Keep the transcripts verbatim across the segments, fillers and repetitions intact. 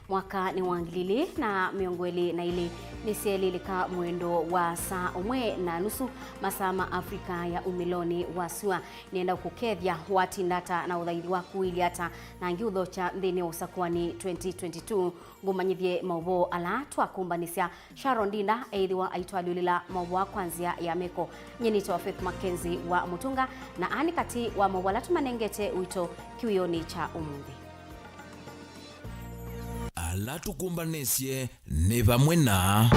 Mwaka nĩ wa ngili ilĩ na mĩongo ĩlĩ na ilĩ, nĩsyeelĩlĩka mwendo wa saa ũmwe na nusu, masaa ma Africa ya umĩlonĩ wa sua. Nĩenda kũkethya watinda ata na ũthaithi waku ũilyĩ ata, na ngiũthokya nthĩnĩ wa ũsakũani twenty twenty-two. Ngũmanyĩthye maũvoo ala twakũmbanĩsya. Sharon Ndinda eĩthĩwa aitwalyũlĩla maũvoo kwa nzĩa ya meko. Nyie nĩtawa Faith Mackenzie wa Mũtunga, na aa nĩ katĩ wa maũvoo ala tũmanengete ũito kĩwĩonĩ kya ũmũnthĩ. Ala tũkũmbanĩsye nĩ vamwe na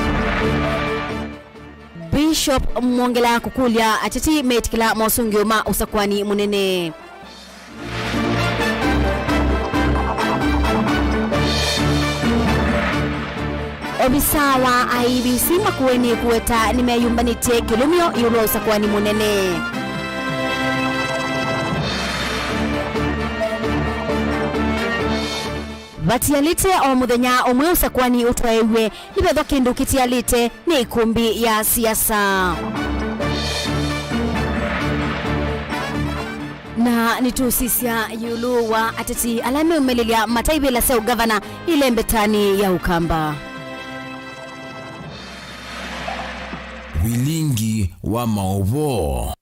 Bishop Mwongela kũkũlya ateti metĩkĩla mosũngĩo ma ũsakũani mũnene. Ovisa wa I E B C Makueni kũweta nĩmeyũmbanĩtye kĩlũmyo ĩũlũ wa ũsakũani mũnene. Vatialĩte o mũthenya ũmwe ũsakũani ũtwaĩw'e, nĩvethwa kĩndũ kĩtialĩte nĩ ĩkũmbĩ ya siasa. Na nĩtũũsisya ĩũlũ wa ateti ala meũmĩlĩlya mataivĩla sya ũngavana ilembetanĩ ya Ũkamba. Vilingi wa maũvoo.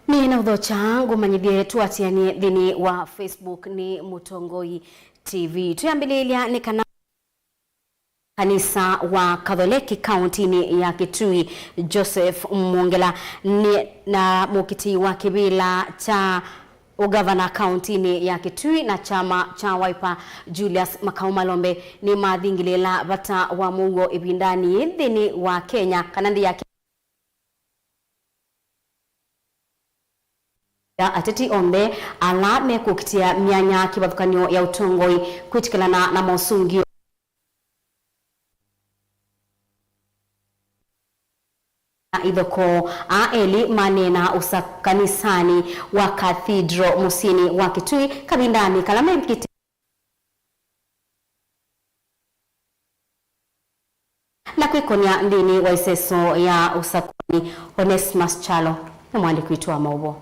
Nĩ na ũthokya ngũmanyĩthye tũatĩanĩe nthĩnĩ wa Facebook nĩ Mũtongoi T V. Twĩambĩlĩĩlya nĩ kana kanisa wa Katholeki kaũntinĩ ya Kitui, Joseph Mwongela, nĩ na mũkiti wa kĩvĩla kya ũngavana kaũntinĩ ya Kitui na kyama kya Wiper, Julius Makau Malombe, nĩmathingĩlĩĩla vata wa mũuo ĩvindanĩ yĩĩ nthĩnĩ wa Kenya, kana nthĩ ya Kenya. Ya ateti onthe ala mekũkitĩa myanya kĩvathũkany'o ya ũtongoi kwĩtĩkĩlana na mosũngĩo. Na ithokoo, aa elĩ maneena ũsa kanisanĩ wa Cathedral mũsyĩnĩ wa Kitui kavindanĩ kala mevikĩte na kwĩkonya nthĩnĩ wa ĩseso ya ũsakũani. Onesmus Kyalo nĩ mũandĩki witũ wa maũvoo.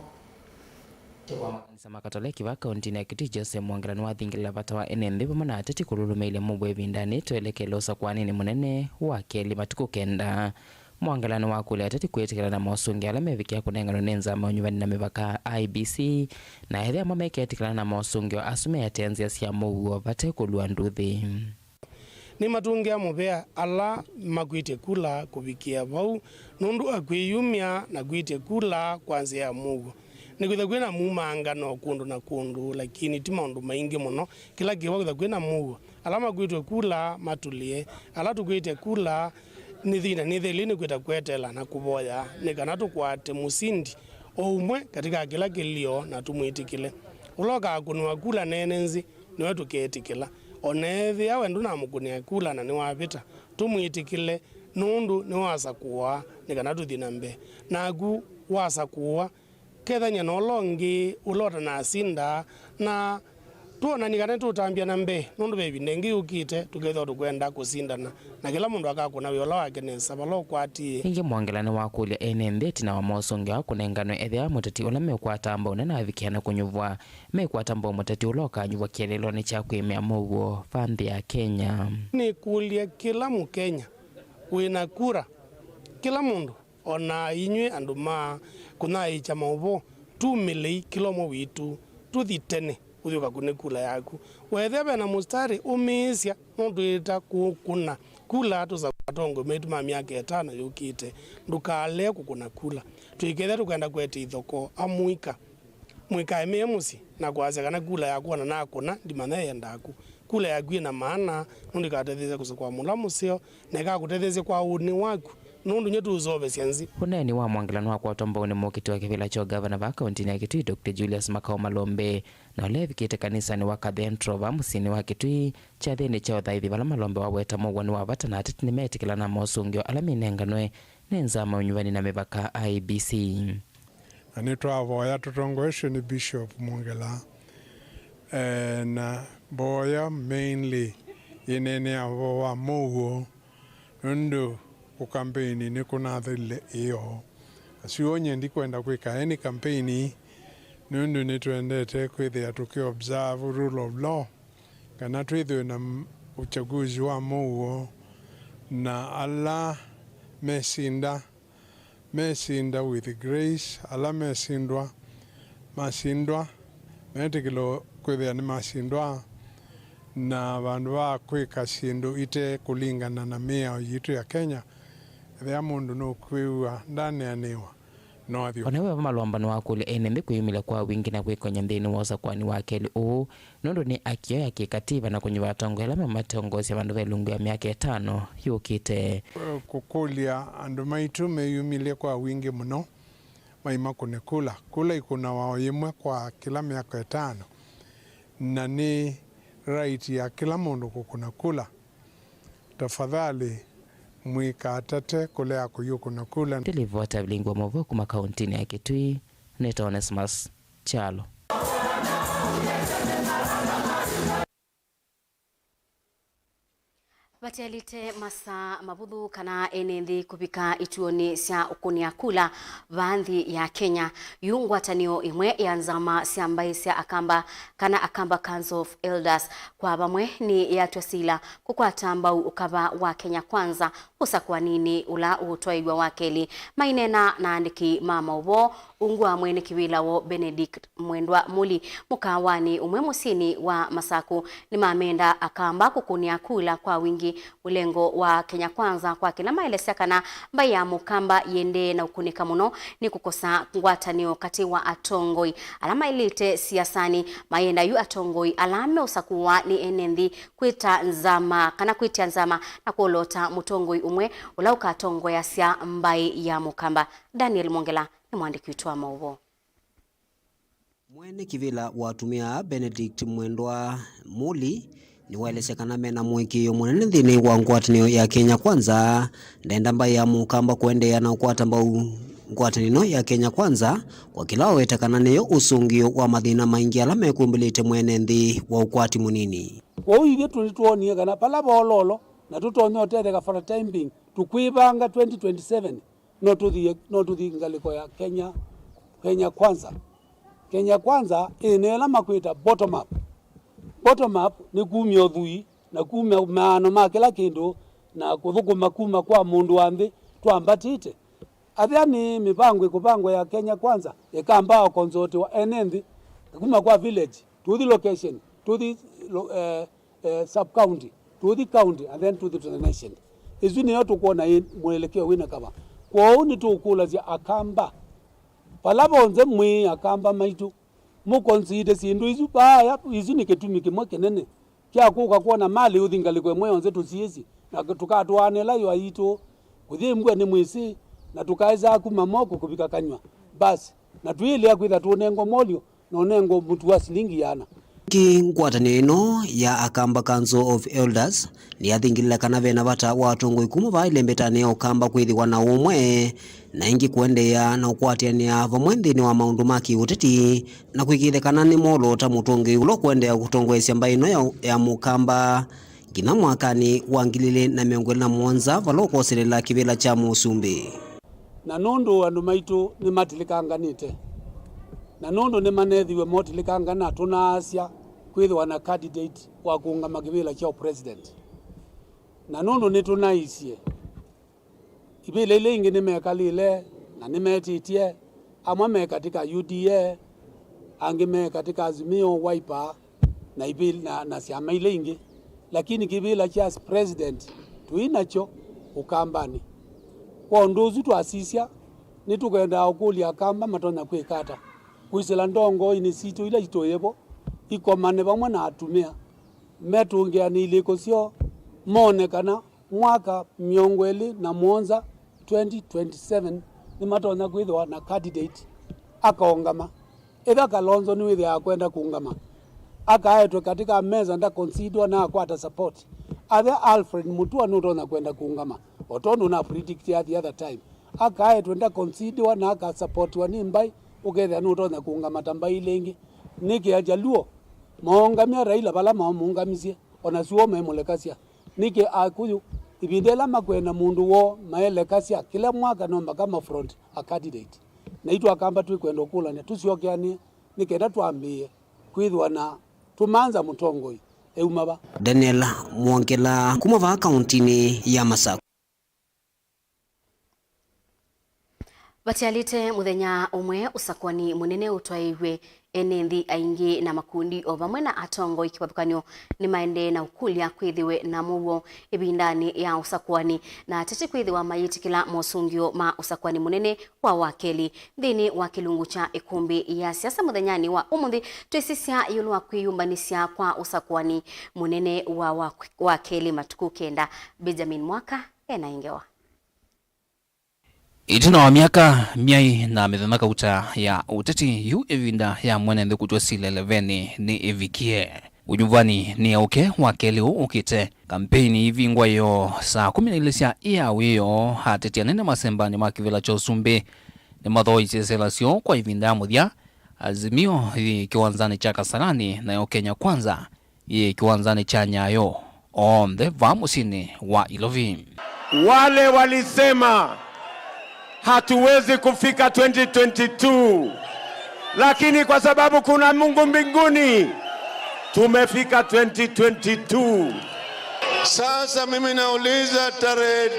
Wa makanisa ma Katoleki va kaũntinĩ ya Kitui, Joseph Mwongela, nĩwathingĩlĩla vata wa ene nthĩ vamwe na ateti kũlũlũmĩĩlya mũuo ĩvindanĩ twelekele ũsakũanĩnĩ mũnene wa kelĩ matukũ kenda. Mwongela nĩwakũlya ateti kwĩtĩkĩlana na mosũngĩo ala mevikĩa kũnenganwe nĩ nzama ya ũnyuvani na mĩvaka, I E B C, na ethĩa amwe meketĩkĩlana na mosũngĩo asu meatee nzĩa sya mũuo vate kũlua nduthi. Nĩmatũngĩa mũvea ala makwĩtye kula kũvikĩa vau nũndũ wa kwĩyumya na kwĩtya kula kwa nzĩa ya mũuo. Nĩkwĩthwa kwĩ na mumaangano kũndũ na kũndũ, lakini ti maũndũ maingĩ mũno. Kĩla kĩw'a kwĩthwa kwĩ na mũuo. Ala makwĩtwe kula matũlĩe. Ala tũkwĩtya kula nĩ thĩna nĩ thelĩ nĩkwĩta kweteela na kũvoya nĩ kana tũkwate mũsindi o ũmwe katĩ ka kĩla kĩlio na tũmwĩtĩkĩle. Ũla ũkakũnĩwa kula neene nzĩ nĩwe tũkeetĩkĩla. O na ethĩwa we ndũnamũkũnĩa kula na nĩwavĩta, tũmwĩtĩkĩle nũndũ nĩwasakũa nĩ kana tũthi na mbee. Naku wasakũa, kethany'a na ũla ũngĩ ũla ũtanasinda, na twonany'e kana nĩtũũtambya na mbee, nũndũ ve ĩvinda ĩngĩ yũkĩte tũkethĩwa tũkwenda kũsindana, na kĩla mũndũ akakũna wĩa ũla wake nesa vala ũkwatĩĩe. Ĩngĩ Mwongela nĩwakũlya ene nthĩ ĩtina wa mosũngĩo aa kũnenganwe ethĩwa mũteti ũla meũkwata mbau nĩnavikĩa na kũnyuvwa, mekwata mbau mũteti ũla ũkanyuvwa kĩeleelonĩ kya kwĩmĩa mũuo va nthĩ ya Kenya. Nĩkũlye kĩla Mũkenya wĩ na kura, kĩla mũndũ, o na inyw'ĩ andũ ma kũnyaĩĩkya maũvoo, tumĩlei kĩla ũmwe witũ, tũthi tene, ũthi ũkakũne kula yaku. Weethĩa ve na mũsitalĩ, ũmĩĩsya, no twĩta kũkũna kula tũsakũe atongoi maitũ ma myaka ĩtano yũkĩte. Ndũkalee kũkũna kula. Tũikethĩa tũkwenda kũete ithokoo, amũika. Mũikaemee mũsyĩ na kwasya kana kula yaku o na nakũna, ndimanya yendaa kũ. Kula yaku yĩ na maana, nũndũ ĩkatetheesya kũsakũa mũla mũseo, na ĩkakũtetheesya kwa ũnĩ waku, nũndũ nĩtũũseũvĩsya nzĩ. Ũneeni wa Mwongela nĩwakwatwa mbau nĩ mũkiti wa kĩvĩla kya ũngavana vaa kaũntinĩ ya Kitui, Doctor Julius Makau Malombe, na ũla evikĩte kanisanĩ wa Cathedral vaa mũsyĩnĩ wa Kitui kyathĩnĩ kya ũthaithi, vala Malombe waweta mũuo nĩ wa vata na ateti nĩmeetĩkĩlana na mosũngĩo ala menenganwe nĩ nzama ya ũnyuvani na mĩvaka, I E B C. Na nĩtwavoya tũtongoesye nĩ Bishop Mwongela. Eh, na mboya mainly ĩneenea ũvoo wa mũuo, nũndũ kũkambeini nĩkũnathelile ĩoo. Asu nyie ndikwenda kwĩka any campaign ii, nũndũ nĩtwendete kwĩthĩa tũkĩ observe rule of law, kana twĩthĩwe na m-, uchaguzi wa mũuo, na ala mesinda, mesinda with grace, ala mesindwa, masindwa, metĩkĩlwa kwĩthĩa nĩmasindwa, na vandũ va kwĩka syĩndũ ite kũlingana na mĩao yitũ ya Kenya, ethĩa mũndũ nũkwĩw'a ndaneanĩwa, no athi. O na ĩu vo malũmbano wa kũlya ene nthĩ kwĩyumĩlya kwa wingĩ na kwĩkonya nthĩnĩ wa ũsakũani wa kelĩ ũũ, nũndũ nĩ akio ya kĩkativa na kũnyuva atongoi ala mamatongoesya vandũ ve ilungu ya myaka ĩtano yũkĩte. Kũkũlya andũ maitũ meyumĩlye kwa wingĩ mũno, mai makũne kula. Kula ikũnawa o yĩmwe kwa kĩla myaka ĩtano, na nĩ right ya kĩla mũndũ kũkũna kula. Tafadhali, mwĩkatate kũlea kũyũkũna kula. Ndilivota vilingi wa mauvoo kuma kauntinĩ ya Kitui, nĩtawa Onesmus Kyalo. Vatialĩte masaa mavũthũ kana ene nthĩ kũvika ituonĩ sya ũkũnĩa kula vaa nthĩ ya Kenya, yu ngwatanĩo ĩmwe ya nzama sya mbaĩ sya Akamba kana Akamba Council of Elders kwa vamwe nĩ yatw'a sila kũkwata mbau ũkava wa Kenya Kwanza ũsakũaninĩ ũla ũũtwaĩw'a wa kelĩ. Maineena na aandĩki ma maũvoo ungu wa mwene kĩvĩla woo Benedict Mwendwa Muli mũkaawanĩ ũmwe mũsyĩnĩ wa Masakũ, nĩmamenda Akamba kũkũnĩa kula kwa wingĩ mũlengo wa Kenya Kwanza, kwa kĩla maelesya kana mbaĩ ya Mũkamba yĩendee na ũkũnĩka mũno nĩ kũkosa ngwatanĩo katĩ wa atongoi ala maĩlĩte siasanĩ. Mayenda yu atongoi ala meũsakũwa nĩ ene nthĩ kwĩta nzama kana kwĩtya nzama na kwolota mũtongoi ũmwe ũla ũkatongoeasya mbaĩ ya Mũkamba. Daniel Mwongela nĩ mwandĩki witũ wa maũvoo. Mwene kĩvĩla wa atumĩa Benedict Mwendwa Muli nĩwaelesya kana mena mũĩkĩĩo mũnene nthĩnĩ wa ngwatanĩo ya Kenya Kwanza. Ndenda mbaĩ ya Mũkamba kũendeea na ũkwata mbau ngwatanĩo ya Kenya Kwanza, kwa kĩla waweta kana nĩyo ũsũngĩo wa mathĩna maingĩ ala mekũmbĩlĩte mwene nthĩ wa ũkwati mũnini. Kwoou ithyĩ tũnĩtwonie kana vala voololo na tũtonya ũtetheka for a time being, tũkwĩvanga twenty twenty-seven, no tũthi, no tũthi ngalĩko ya Kenya, Kenya Kwanza. Kenya Kwanza ĩna ĩla makwĩta bottom up. Bottom up nĩ kumya ũthwii na kumya maano ma kĩla kĩndũ na kũthũkũma kuma kwa mũndũ wa nthĩ twambatĩte. Athea nĩ mĩvango ĩkũvangwa ya Kenya Kwanza ĩkambaa ũkonzotĩwa ene nthĩ kuma kwa village, tũthi location, tũthi lo-, eh, eh, sub county, tũthi county, and then tũthi to the nation. Ĩsu nĩyo tũkwona ĩ mwelekeo wĩna kava. Kwoou nĩtũkũlasya Akamba, vala vonthe mwĩ Akamba maitũ, mũkonsiite syĩndũ isu vaaya, isu nĩ kĩtumi kĩmwe kĩnene kya kũka kwona malĩ ũthi ngalĩko ĩmwe yonthe tũsiĩsĩ, na tũkatwaana ĩla yũa yitũ kũthi mbua nĩ mwĩsĩ, na tũkaĩsaa kuma moko kũvika kanyw'a. Basi, na twĩĩlĩa kwĩtha tũũnengwa molyo na ũnengwa mũtu wa silingi ĩana. Ĩngĩ, ngwatanĩo ĩno ya Akamba Council of Elders nĩyathingĩlĩla kana vena vata wa atongoi kuma vaa ĩlembetanĩ ya Ũkamba kwĩthĩwa na ũmwe, na ĩngĩ kũendeea na ũkwatĩanĩa vamwe nthĩnĩ wa maũndũ ma kĩũteti, na kwĩkĩĩthya kana nĩmolota mũtongoi ũla ũkũendeea kũtongoesya mbaĩ ĩno ya, ya Mũkamba nginya mwakanĩ wa ngili ilĩ na mĩongo ĩlĩ na mũonza vala ũkoselela kĩvĩla kya mũsumbĩ. Na nũndũ andũ maitũ nĩmatilĩkanganĩte, na nũndũ nĩmanethiwe motilĩkangana, tũnaasya kwĩthĩwa na candidate wa kũũngama kĩvĩla kya president. Na nũndũ nĩtũnaisye, ivĩla ila ingĩ nĩmekalĩle na nĩmetĩtye, amwe me katika U D A, angĩ me katika Azimio, Wiper, na ivĩl-, na, na syama ila ingĩ, lakini kĩvĩla kya president tũi nakyo Ũkambanĩ. Kwa ũndũ ũsu twasisya, nĩtũkwendaa ũkũlya Akamba matonya kwĩka ata kwĩsĩla ndongoinĩ sitũ ila itũĩ vo, ikomane vamwe na atumĩa, metũngĩanĩe ilĩko syoo, mone kana mwaka mĩongo ĩlĩ na mũonza, twenty twenty-seven, nĩmatonya kwĩthĩwa na candidate akaũngama. Ethĩwa Kalonzo nĩwĩthĩaa kwenda kũũngama, akaetwe katika meza, ndakonsidwa na akwata support. Ethĩwa Alfred Mutua nũtonya kwenda kũũngama, o tondũ na predict ya the other time, akaetwe, ndakonsidwa na akasapotiwa nĩ mbaĩ, ũkethĩa nũtonya kũũngama ta mbaĩ ila ingĩ. Nĩkĩ Ajaluo maũngamya Raila vala mamũũngamisye, o na suo memũlekasya? Nĩkĩ Akũyũ Ĩvinda ĩla makwenda mũndũ woo maelekasya kĩla mwaka no maka ma front a candidate. Naitũ Akamba twĩkwenda ũkũlany'a tũsyokeanĩe nĩ kenda twambĩĩe kwĩthĩwa na tũmanza mũtongoi euma va. Daniel Mwongela kuma vaa kauntinĩ ya Masakũ. Vatialĩte mũthenya ũmwe ũsakũani mũnene ũtwaĩiw'e, ene nthĩ aingĩ na makundi o vamwe na atongoi kĩvathũkany'o nĩmaendee na ũkũlya kwĩthĩwe na mũuo ĩvindanĩ ya ũsakũani, na ateti kwĩthĩwa mayĩtĩkĩla mosũngĩo ma ũsakũani mũnene wa wakelĩ. Nthĩnĩ wa kĩlungu kya ĩkũmbĩ ya siasa mũthenyanĩ wa ũmũnthĩ, twĩsisya ĩũlũ wa kwĩyũmbanĩsya kwa ũsakũani mũnene wa, wa, wakelĩ matukũ kenda. Benjamin Mwaka ena ĩngewa. Ĩtina wa myaka myaĩ na mĩthenya kauta ya ũteti, yu ĩvinda ya mwene nthĩ kũtw'a sila ĩlevenĩ nĩ ĩvikie. Ũnyuvani nĩ aũke wakelĩ ũũ ũkĩte. Kampeini ivingwa yoo saa kũmi na ilĩ sya ĩa wĩoo, ateti anene masembanĩ ma kĩvĩla kya ũsumbĩ nĩmathooisye sela syoo kwa ĩvinda ya mũthya. Azimio yĩ kĩwanzanĩ kya Kasarani, nayo Kenya Kwanza yĩ kĩwanzanĩ kya Nyayo, onthe vaa mũsyĩnĩ wa Ilovi. Wale walisema hatuwezi kufika twenty twenty-two, lakini kwa sababu kuna Mungu mbinguni, tumefika twenty twenty-two. Sasa mimi nauliza, tarehe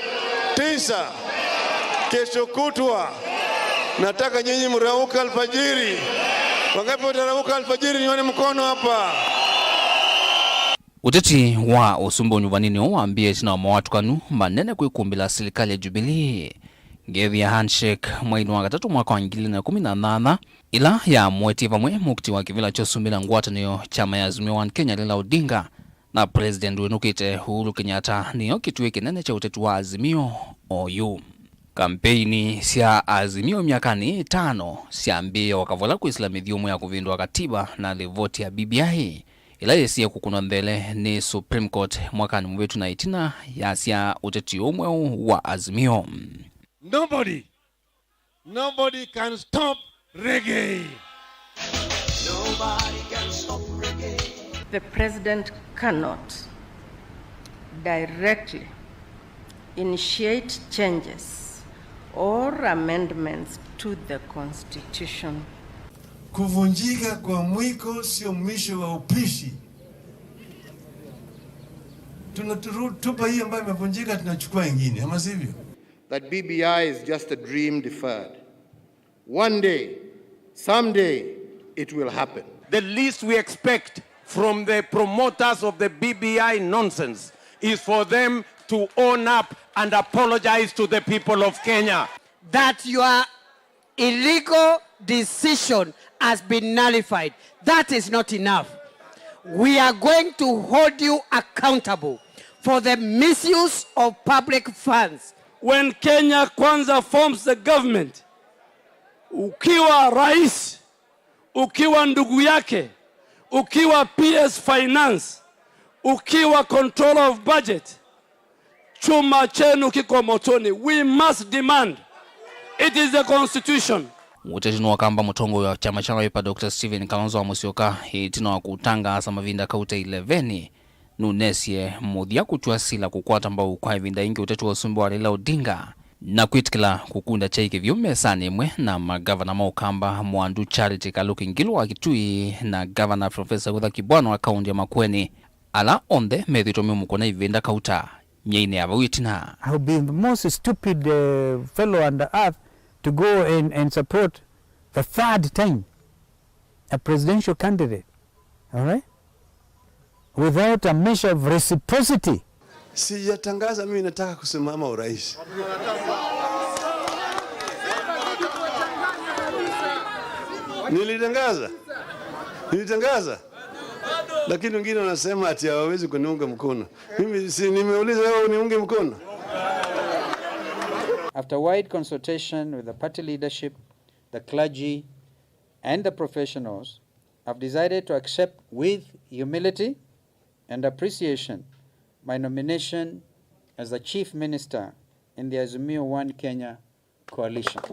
tisa, kesho kutwa, nataka nyinyi mrauka alfajiri. Wangapi watarauka alfajiri? Nione mkono hapa. Ũteti wa ũsumbĩ ũnyuvanĩnĩ ũũ wambie ĩtina wa mowatũkanu manene kwĩkumbĩla silikalĩ ya Jubilee. Ngethi ya handshake mweinĩ wa katatũ mwaka wa ngili na kũmi na nyanya, ĩla yamwetie vamwe mũkiti wa kĩvĩla kya ũsumbĩ na ngwatanĩo kyama ya Azimio One Kenya Raila Odinga na President wĩnũkĩte Uhuru Kenyatta, nĩyo kĩtuĩ kĩnene kya ũteti wa Azimio oyu. Kampeini sya Azimio myakanĩ ĩtano syambĩĩe o kavola kwĩsĩla mĩthyũmũ ya kũvĩndũa katiba na livoti ya B B I, ĩla yĩsie kũkũnwa nthele nĩ Supreme Court mwakanĩ mũvĩtu na ĩtina yasya ũteti ũũ mweũ wa Azimio. Nobody, nobody can stop reggae. Nobody can stop reggae. The president cannot directly initiate changes or amendments to the constitution. Kuvunjika kwa mwiko sio mwisho wa upishi. Tunatupa hii ambayo imevunjika, tunachukua ingine, ama sivyo? That B B I is just a dream deferred. One day, someday, it will happen. The least we expect from the promoters of the B B I nonsense is for them to own up and apologize to the people of Kenya. That your illegal decision has been nullified. That is not enough. We are going to hold you accountable for the misuse of public funds. When Kenya Kwanza forms the government, ukiwa rais, ukiwa ndugu yake, ukiwa P S Finance, ukiwa controller of budget, chuma chenu kiko motoni. We must demand. It is the constitution. Mũteti nũakamba mũtongoi wa kyama kya Wiper, Doctor Stephen Kalonzo wa Musyoka, ĩtina wa kũtangaasa mavinda kauta ileveni, nũnesye mũthya kũtw'a sila kũkwata mbau kwa ĩvinda ĩngĩ ũteti wa ũsumbĩ wa Raila Odinga na kwĩtĩkĩla kũkunda kyai kĩvyũ mesanĩ ĩmwe na magavana ma Ũkamba, Mwandu Charity Kaluki Ngilu wa Kitui na gavana Professor Gutha Kibwana wa kaunti ya Makueni, ala onthe methĩĩtwe me mũkũna ĩvinda kauta myainĩ ya vau ĩtina. I would be the most stupid, uh, fellow on the earth to go and, and support the third time a presidential candidate, all right, without a measure of reciprocity. Sijatangaza mimi nataka kusimama urais. Nilitangaza? Nilitangaza? Lakini wengine wanasema ati hawawezi kuniunga mkono. Mimi si nimeuliza wewe uniunge mkono? After wide consultation with the party leadership, the clergy, and the professionals, I've decided to accept with humility and appreciation my nomination as the Chief Minister in the Azimio One Kenya Coalition.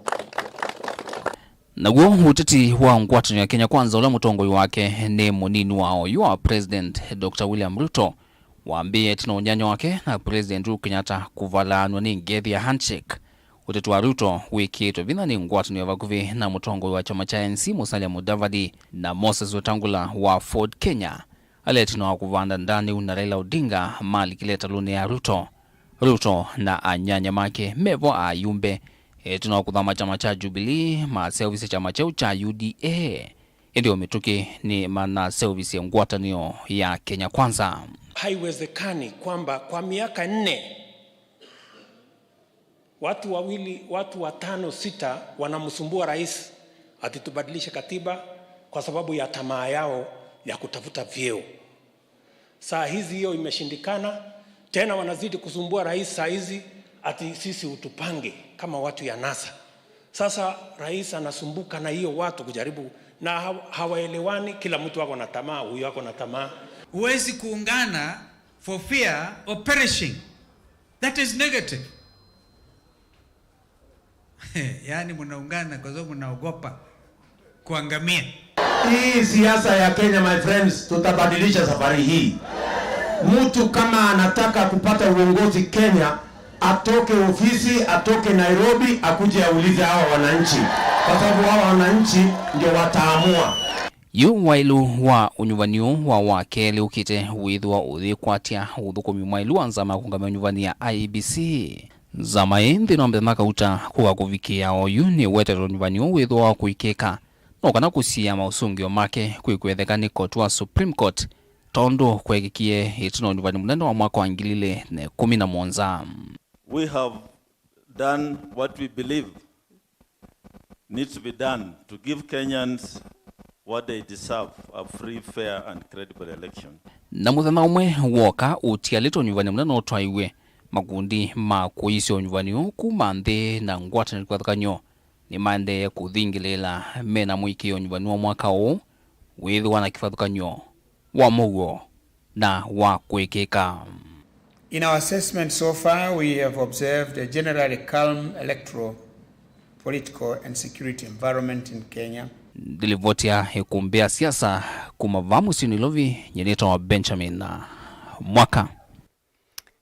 Naw'o ũteti wa ngwatanĩo ya Kenya Kwanza, ũla mũtongoi wake nĩ mũnini wa oyu wa President Doctor William Ruto, Wambĩĩe ĩtina wa ũnyanya wake na President Uhuru Kenyatta kũvalaanw'a nĩ ngethi ya handshake. Ũteti wa Ruto wĩkĩĩtwe vinya nĩ ngwatanĩo ya vakuvĩ na mũtongoi wa kyama kya A N C Musalia Mudavadi na Moses Wetangula wa Ford Kenya, ala ĩtina wa kũvanda ndanĩu na Raila Odinga malikile ĩtalũnĩ ya Ruto. Ruto na anyanya make me vo ayumbe ĩtina wa kũthama kyama kya Jubilee, maseũvisye kyama kyeũ kya U D A. Ĩndĩ o mĩtũkĩ nĩmanaseũvisye ngwatanĩo ya Kenya Kwanza. Haiwezekani kwamba kwa miaka nne watu wawili, watu watano, sita wanamsumbua rais ati tubadilishe katiba kwa sababu ya tamaa yao ya kutafuta vyeo. Saa hizi hiyo imeshindikana, tena wanazidi kusumbua rais saa hizi ati sisi utupange kama watu ya NASA. Sasa rais anasumbuka na hiyo watu kujaribu, na ha-, hawaelewani, kila mtu ako na tamaa, huyu ako na tamaa. Huwezi kuungana for fear of perishing. That is negative. Yaani mnaungana kwa sababu mnaogopa kuangamia. Hii siasa ya Kenya, my friends, tutabadilisha safari hii. Mtu kama anataka kupata uongozi Kenya, atoke ofisi, atoke Nairobi, akuje aulize hawa wananchi, kwa sababu hawa wananchi ndio wataamua. Yu waĩlu wa ũnyuvani ũũ wa wakelĩ ũkĩte wĩthĩwa ũyĩkwatya ũthũkũmi mwaĩlu wa nzama ya kũũngamĩa ũnyuvani ya I E B C. Nzama ĩĩ nthĩnĩ wa mĩthenya kauta kũka kũvikĩĩa oyu nĩwetetwe ũnyuvani ũũ wĩthĩwa wa kũĩkĩĩka, no kana kũsiĩĩa maũsũngĩo make kwĩkwetheka nĩ koti wa Supreme Court, tondũ kweekĩkie ĩtina wa ũnyuvani mũnene wa mwaka wa ngili ilĩ na ĩkũmi na mũonza. We have done what we believe needs to be done to give Kenyans what they deserve, a free, fair and credible election. Na mũthenya ũmwe wooka ũtialĩte ũnyuvani mũnene ũtwaiwe, makundi ma kũisya ũnyuvani ũũ kuma nthĩ na ngwatanĩo kĩvathũkany'o nĩmaendee kũthingĩlĩĩla me na mũĩkĩĩo ũnyuvani wa mwaka ũũ wĩthĩwa na kĩvathũkany'o wa mũuo na wa kũĩkĩĩka. In our assessment so far, we have observed a generally calm electoral, political and security environment in Kenya. Ndilivoti ya ĩkumbĩ ya siasa kuma vaa mũsyĩ Nairobi, nyie nĩtawa Benjamin Mwaka.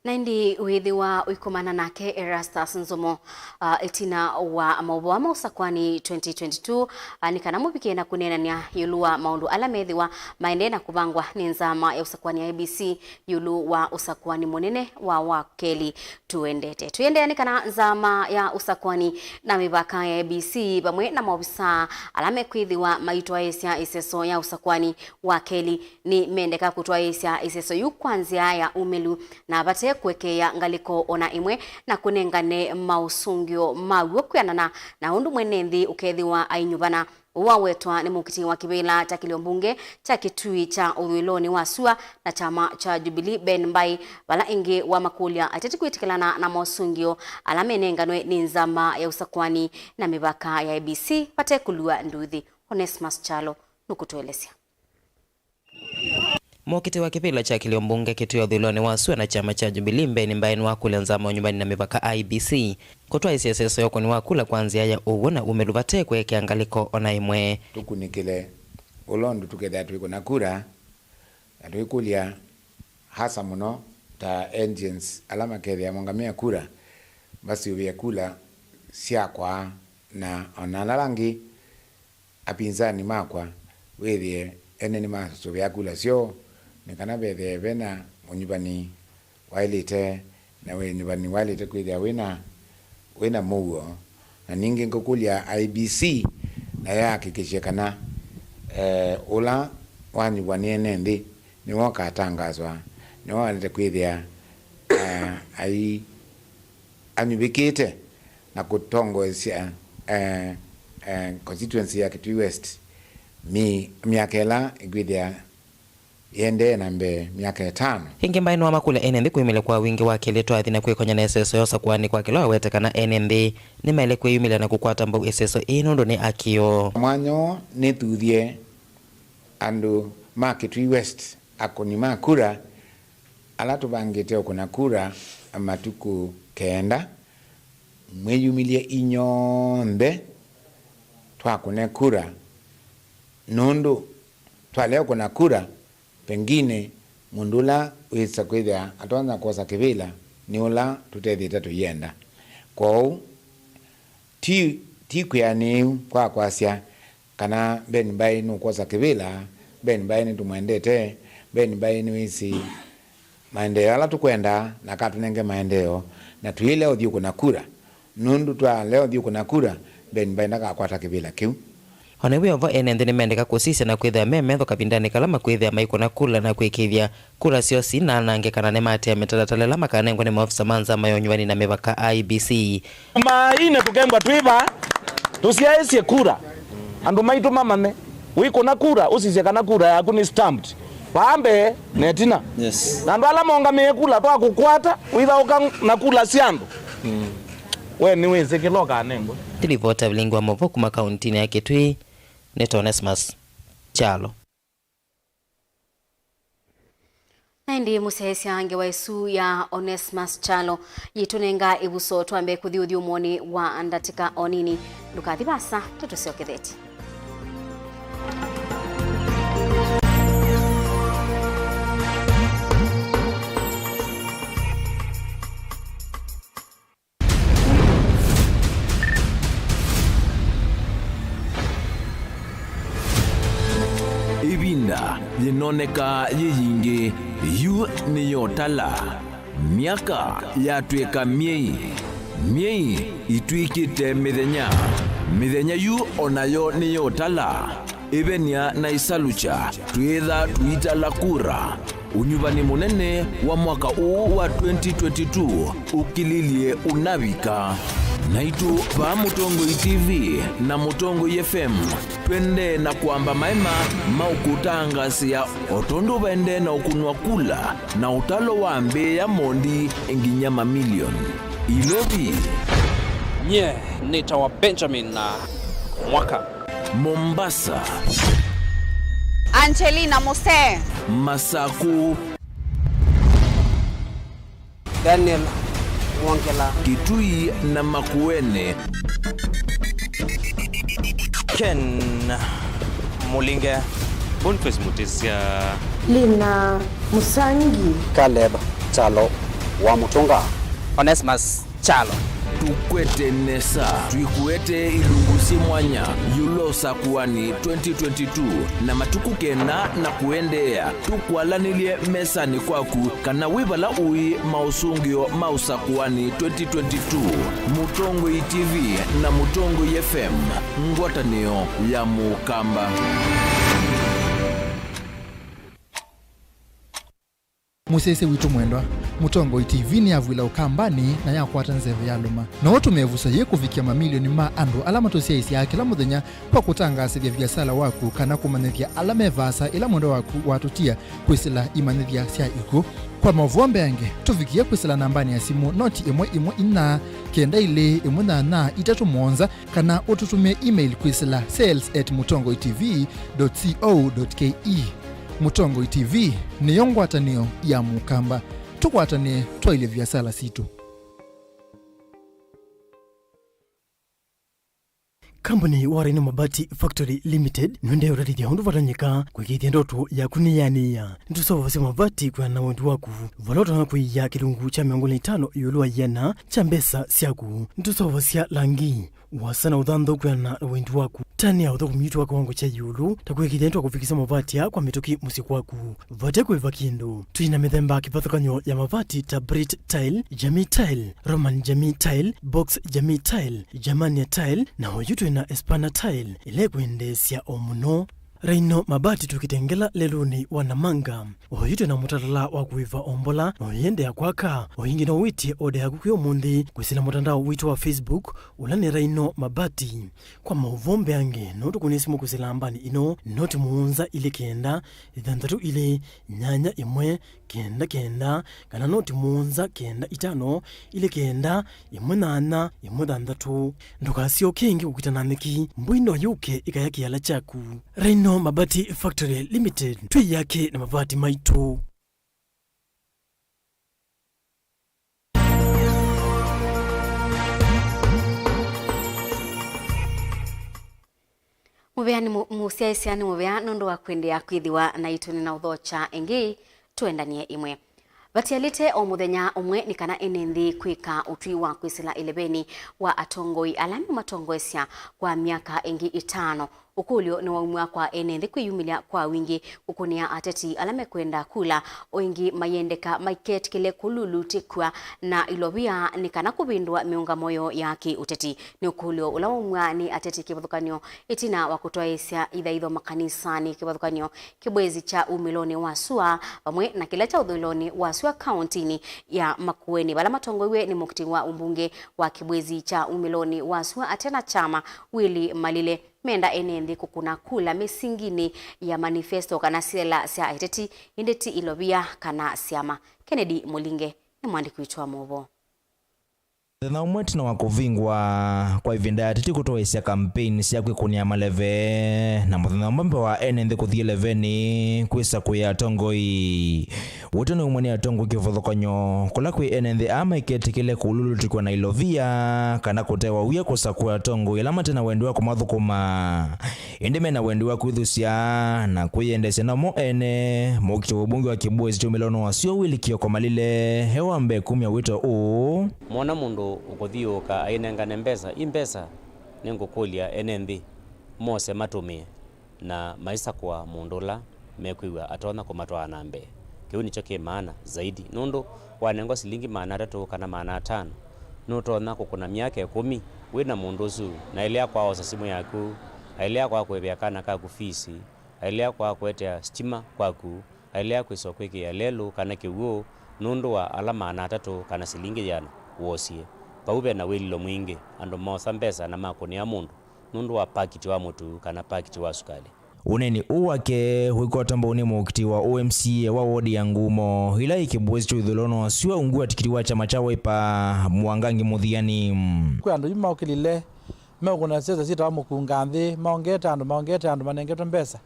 Na ĩndĩ wĩthĩwa ũikomana nake Erastus Nzomo, ah, ĩtina wa maũvoo ma ũsakwani twenty twenty-two, ah, nĩ kana mũvike na kũneenany'a ĩũlũ wa maũndũ ala methĩwa maendee na kũvangwa nĩ nzama ya ũsakwani ya I E B C ĩũlũ wa ũsakwani mũnene wa wakelĩ tũendete. Tũiendeea nĩ kana nzama ya ũsakwani na mĩvaka ya I E B C vamwe na maovisaa ala mekwĩthĩwa maitwaĩĩsya ĩseso ya ũsakwani wakelĩ nĩmendeka kũtwaĩĩsya ĩseso yĩu kwa nzĩa ya umĩlu na vate kũekeea ngalĩko o na ĩmwe, na kũnengane maũsũngĩo maw'o kwĩanana na ũndũ mwene nthĩ ũkethĩwa ainyuvana. Ũu wawetwa nĩ mũkiti wa kĩvĩla kya kĩlio mbunge kya Kitui kya ũthũĩlonĩ wa sua na kyama kya Jubilee, Ben Mbai, vala ĩngĩ wamakũlya ateti kwĩtĩkĩlana na mosũngĩo ala menenganwe nĩ nzama ya ũsakwani na mĩvaka ya I E B C vate kũlua nduthi. Onesmus Kyalo nũkũtũelesya. Mũkiti wa kĩvĩla kya kĩlio mbunge Kitui ũthũĩlonĩ wa sua na kyama kya Jubilee, Ben Mbai nĩwakũlya nzama ya ũnyuvani na mĩvaka I E B C kũtwaĩĩsya ĩseso ya ũkũni wa kula kwa nzĩa ya ũw'o na umĩlu vate kũekea ngalĩko o na ĩmwe. Tũkunĩkĩle ũla ũndũ tũkethĩa tũikũna kura, na tũikũlya hasa mũno ta agents ala makethĩa maũngamĩa kura, masiũvĩe kula syakwa na o na ala angĩ apinzani makwa, wĩthĩe ene nĩmasũvĩa kula syoo, nĩ kana vethĩe vena ũnyuvani waĩlĩte, na ũnyuvani waĩlĩte kwĩthĩa wĩna, wĩna mũuo. Na ningĩ ngũkũlya I E B C nayo yahakikishe kana, eh, ũla wanyuvwa nĩ ene nthĩ nĩwe ũkatangaswa, nĩwe waĩlĩte kwĩthĩa, eh, ai anyuvĩkĩte na kũtongoesya, eh, eh, constituency ya Kitui West mi-, myaka ĩla ĩkwĩthĩa yĩendee na mbee myaka ĩtano. Ĩngĩ Mbai nĩwamakũlya ene nthĩ kwĩmĩlya kwa wingĩ wa kelĩ twathi na kwĩkony'a na ĩseso ya ũsakwani kwa kĩla wawete kana ene nthĩ nĩmaĩle kwĩyumĩlya na kũkwata mbau ĩseso ĩĩ nũndũ nĩ akĩo. Mwanya ũũ nĩthuthye andũ ma Kitui West, akũni ma kura, ala tũvangĩte ũkũna kura matukũ kenda, mwĩyumĩlye inyw'onthe twakũne kura, nũndũ twalea ũkũna kura, pengine Mũndũ ũla wĩsa kwĩthĩa atonya kwosa kĩvĩla nĩ ũla tũtethĩte tũyĩenda. Kwoou, ti, ti kwĩanĩu kwa kwasya kana Ben Mbai nũkwosa kĩvĩla, Ben Mbai nĩtũmwendete, Ben Mbai nĩwĩsĩ maendeeo ala tũkwenda na akatũnenge maendeeo, na tũyĩlea ũthiũkũna kura. Nũndũ twalea ũthiũkũna kura, Ben Mbai ndakakwata kĩvĩla kĩu. O na wĩ o vo, ene nthĩ nĩmendeka kũsisya na kwĩthĩa me metho kavindanĩ kala makwĩthĩa maikũna kula na kwĩkĩĩthya kula syoo sinanange kana nĩmaatĩĩa mĩtalatala ĩla makanengwa nĩ maofisa ma nzama ya ũnyuvani na mĩvaka, I E B C. Maine tũkengwa twĩ vaa, tũsyaĩsye kura. Andũ maitũ mamanye, wĩkũna kura, ũsisye kana kura yaku nĩ stamped vaa mbee na ĩtina. Yes. Na andũ ala maũngamĩe kula twakũkwata, wĩthaũka na kula sya andũ. Mm. We nĩwĩsĩ kĩla ũkanengwe. Nĩ livoti ya vilingi wa maũvoo kuma kauntinĩ ya Kitui, nĩ ta Onesmus Kyalo. Na ĩndĩ mũsyaĩĩsya ngewa ĩsu ya Onesmus Kyalo yĩtũnenga ĩvuso twambe kũthi ũthyũmũonĩ wa ndatĩka o nini. Ndũkathi vaasa, tũtũsyokethetye. Ĩvinda yĩnoneka yĩ yingĩ, yu nĩyotala. Myaka yatw'ĩka myei, myei itw'ĩkĩte mĩthenya, mĩthenya yu o nayo nĩyotala. Ĩvenia na ĩsalukya, twĩĩtha tũitala kura. Ũnyuvani mũnene wa mwaka ũũ wa twenty twenty-two ũkililye ũnavika. Naitũ vaa Mũtongoi T V na Mũtongoi F M, twendee na kwamba maema ma ũkũtangaasĩa o tondũ vaendee na ũkũnwa kula na ũtalo wambĩĩa mondi nginya mamilioni. Ilovi. Nyie nĩtawa Benjamin na Mwaka. Mombasa. Angelina Muse. Masaku. Daniel Mwongela. Kitui na Makueni. Ken Mulinge. Boniface Mutisya. Lina Musangi. Caleb Kyalo wa Mutunga. Onesmus Kyalo. Tũkwete nesa, twĩkũete ilungu syĩ mwanya ĩũlũ wa ũsakũani twenty twenty-two na matukũ kenda na kũendeea. Tũkwalanĩlye mesanĩ kwaku kana wĩ vala ũĩ maũsũngĩo ma ũsakũani twenty twenty-two. Mũtongoi T V na Mũtongoi F M, ngwatanĩo ya Mũkamba. Mũsyaĩĩsya witũ mwendwa, Mũtongoi T V nĩyavw'ĩla Ũkambanĩ na yakwata nzeve ya lũma. No ũtũme ĩvuso yĩĩ kũvikĩa mamilioni ma andũ ala matũsyaĩĩsyaa kĩla mũthenya kwa kũtangaasĩthya viasala waku kana kũmanyĩthya ala me vaasa ĩla mwendwa waku watũtia kwĩsĩla imanyĩthya sya ikw'ũ. Kwa maũvoo mbeange, tũvikĩe kwĩsĩla nambanĩ ya simũ noti ĩmwe ĩmwe inya kenda ilĩ ĩmwe nyanya itatũ mũonza, kana ũtũtũmĩe email kwĩsĩla sales at mũtongoi T V dot co dot K E. Mũtongoi T V nĩyo ngwatanĩo ya Mũkamba. Tũkwatanĩe twaĩlye viasala sitũ. Kambuni wa Rhino Mabati Factory Limited nĩũendee ũtatĩthya ũndũ vatonyeka kwĩkĩĩthya ndoto yaku nĩyanĩĩa. Nĩtũseũvasya mavati kwĩana na wendi waku, vala ũtonya kũia kĩlungu kya mĩongo ĩlĩ na itano ĩũlũ wa ĩana kya mbesa syaku. Nĩtũseũvasya langi, ũasa na ũthanthau kwĩana na wendi waku. Tani ya ũthũkũmi witũ wa kĩwango kya ĩũlũ, ta kwĩkĩĩthya nĩtwakũvikĩsya mavati aa kwa mĩtũkĩ mũsyĩ kwaku vate kũĩva kĩndũ. Twĩ na mĩthemba kĩvathũkany'o ya mavati ta Brit Tile, Jamii Tile, Roman Jamii Tile, Box Jamii Tile, Germania Tile, na oyu twĩ na Espana Tile ĩla ĩkwendeesya o mũno. Rhino Mabati twĩ Kitengela lelũnĩ wa Namanga. Oyu twĩ na mũtalatala wa kũĩva o mbola, na ũyĩendeea kwaka. O ĩngĩ no wĩtye oda yaku kwĩ ũmũnthĩ kwĩsĩla mũtandao witũ wa Facebook, ũla nĩ Rhino Mabati. Kwa maũvoo mbeange, no tũkũnĩe simũ kwĩsĩla nambanĩ ĩno, noti mũonza ilĩ kenda, ĩthanthatũ ilĩ, nyanya ĩmwe, kenda kenda, kana noti mũonza kenda itano, ilĩ kenda, ĩmwe nyanya, ĩmwe thanthatũ. Ndũkasyoke ĩngĩ kũkita na nyeki, mbũi no yũke ĩkaya kĩala kyaku. Rhino Mabati Factory Limited, twĩ yake na mavati maitũ. Mũvea nĩ mũ-, mũsyaĩĩsya nĩ mũvea nũndũ wa kwendeea kwĩthĩwa naitũ. Nĩnaũthokya ĩngĩ, Tũendanie ĩmwe. Vatialĩte o mũthenya ũmwe nĩ kana ene nthĩ kwĩka ũtwi wa kwĩsĩla ĩleveni wa atongoi ala mematongoesya kwa myaka ĩngĩ ĩtano. Ũkũlyo nĩwaumw'a kwa ene nthĩ kwĩyumĩlya kwa wingĩ kũkũnĩa ateti ala mekwenda kula, o ĩngĩ mayendeka maiketĩkĩle kũlulutĩkw'a na ilovia nĩ kana kũvĩndũa mĩũngamo yoo ya kĩ-ũteti. Nĩ ũkũlyo ũla waumw'a nĩ ateti kĩvathũkany'o ĩtina wa kũtwaĩĩsya ithaitho makanisanĩ, kĩvathũkany'o kĩbwezi kya umĩlonĩ wa sua, vamwe na kĩla kya ũthũĩlonĩ wa sua kaũntĩnĩ ya Makueni, vala matongoiw'e nĩ mũkiti wa ũmbunge wa kĩbwezi kya umĩlonĩ wa sua ate na kyama, Willy Malile. Menda ene nthĩ kũkũna kula mĩsinginĩ ya manifesto kana syela sya aĩteti, ĩndĩ ti ilovia kana syama. Kennedy Mũlinge nĩ mwandĩki witũ wa maũvoo. Mũthenya ũmwe ĩtina wa kũvingwa kwa ĩvinda ya ateti kũtwaĩĩsya kampeini sya kwĩkũnĩa maleve, na mũthenya ũmwe mbee wa ene nthĩ kũthi ĩlevenĩ kwĩsakũĩa atongoi, wĩto nĩwaumw'a nĩ atongoi kĩvathũkany'o kũla kwĩ ene nthĩ aa maiketĩkĩle kũlulutĩkw'a na ilovia kana kũtewa wia kũsakũa atongoi ala mate na wendi wa kũmathũkũma, ĩndĩ me na wendi wa kwĩthusya na kwĩyendeesya namo ene. Mũkiti wa ũmbunge wa kĩbwezi kya umĩlonĩ wa sua, Willy Kioko Malile, e wa mbee kumya wĩto ũũ. Moona mũndũ ũkũthiũũka ainengane mbesa, i mbesa nĩngũkũlya ene nthĩ mose matũmĩe na maisakũa mũndũ ũla mekwĩw'a atonya kũmatwaa na mbee. Kĩu nĩkyo kĩ maana zaidi, nũndũ wanengwa silingi maana atatũ kana maana atano, nũtonya kũkũna myaka ĩkũmi wĩ na mũndũ ũsu, na ĩlĩa kwaaosa simũ yaku, na ĩlĩa kwaa kũĩvĩa kana kaku fees, na ĩlĩa kwaa kũetea sitima kwaku, na ĩlĩa kwĩsa kwĩkĩa lelũ kana kĩw'ũ nũndũ wa ala maana atatũ kana silingi yĩana woosie. Vau ve na wĩlilo mwingĩ, andũ moosa mbesa na makũnĩa mũndũ nũndũ wa pakiti wa mũtu kana pakiti wa sukalĩ. Ũneeni ũũ wake wĩkwatwa mbau nĩ mũkiti wa O M C A wa wodi ya Ngumo, ĩla yĩ kĩbwezi kya ũthũĩlonĩ wa sua ungu wa tikiti wa kyama kya Wiper, Mwangangi Mũthiani. Kwĩ andũ yu maũkĩlile meũkũna siasa syĩtawa mũkunga nthĩ, maongete andũ, maongete andũ manengetwe mbesa.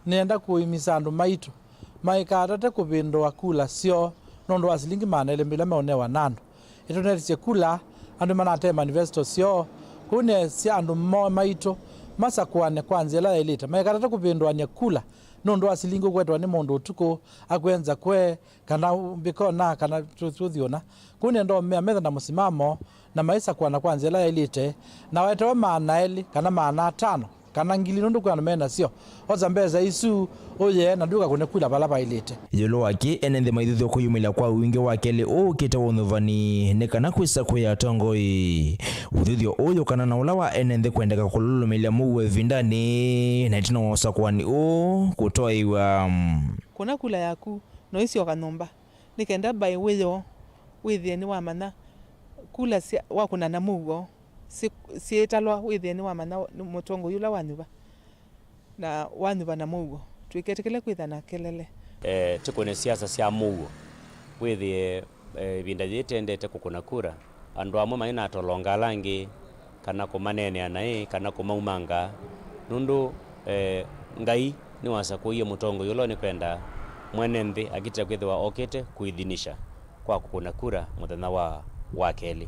Nĩenda kũimisa andũ maitũ maikatate kũvĩndũa kula syoo nũndũ wa silingi maana elĩ ila meũnewa na andũ. Ĩtũnetisye kula, andũ manatee manifesto syoo. Kũu nĩasya andũ mo maitũ masakũane kwa nzĩa ĩla yaĩlĩte, maikatate kũvĩndũanĩa kula nũndũ wa silingi ũkwetwa nĩ mũndũ ũtukũ akwenza kwe, kana mbĩkona, kana tũthiũna. Kũu nĩenda ũmea methe na mũsimamo na maisakũana kwa nzĩa ĩla yaĩlĩte, na waetewe maana elĩ kana maana atano kana ngili nũndũ kwĩ andũ me nasyo. Osa mbesa isu ũyĩe na ndũkakũne kula vala vaĩlĩte. Ĩũlũ wa kĩĩ, ene nthĩ maithuthw'a kwĩyumĩlya kwa wingĩ wa kelĩ ũũ ũkĩte wa ũnyuvani nĩ kana kwĩsakũĩa atongoi. Ũthuthyo ũũ ũyũkana na ũla wa ene nthĩ kwendeka kũlũlũmĩlya mũuo ĩvindanĩ na ĩtina wa ũsakũani ũũ kũtwaĩwa. Kũna kula yaku no isyoka nyũmba. Nĩ kenda mbaĩ wĩoo wĩthĩe nĩwamanya kula sya, wakũna na mũuo syĩ-, syĩtalwa, wĩthĩe nĩwamanya nĩ mũtongoi ũla wanyuva na wanyuva na mũuo. Tũiketĩkĩle kwĩtha na kelele. Eh, tũkũne siasa sya mũuo. Wĩthĩe, eh, ĩvinda yĩĩ tendete kũkũna kura, andũ amwe mainatolonga ala angĩ, kana kũmaneenea naĩ, kana kũmaumanga, nũndũ, eh, Ngai nĩwasakũie mũtongoi ũla nĩkwenda mwene nthĩ akitĩte kwĩthĩwa okĩte kũithinisha kwa kũkũna kura mũthenya wa, wa kelĩ.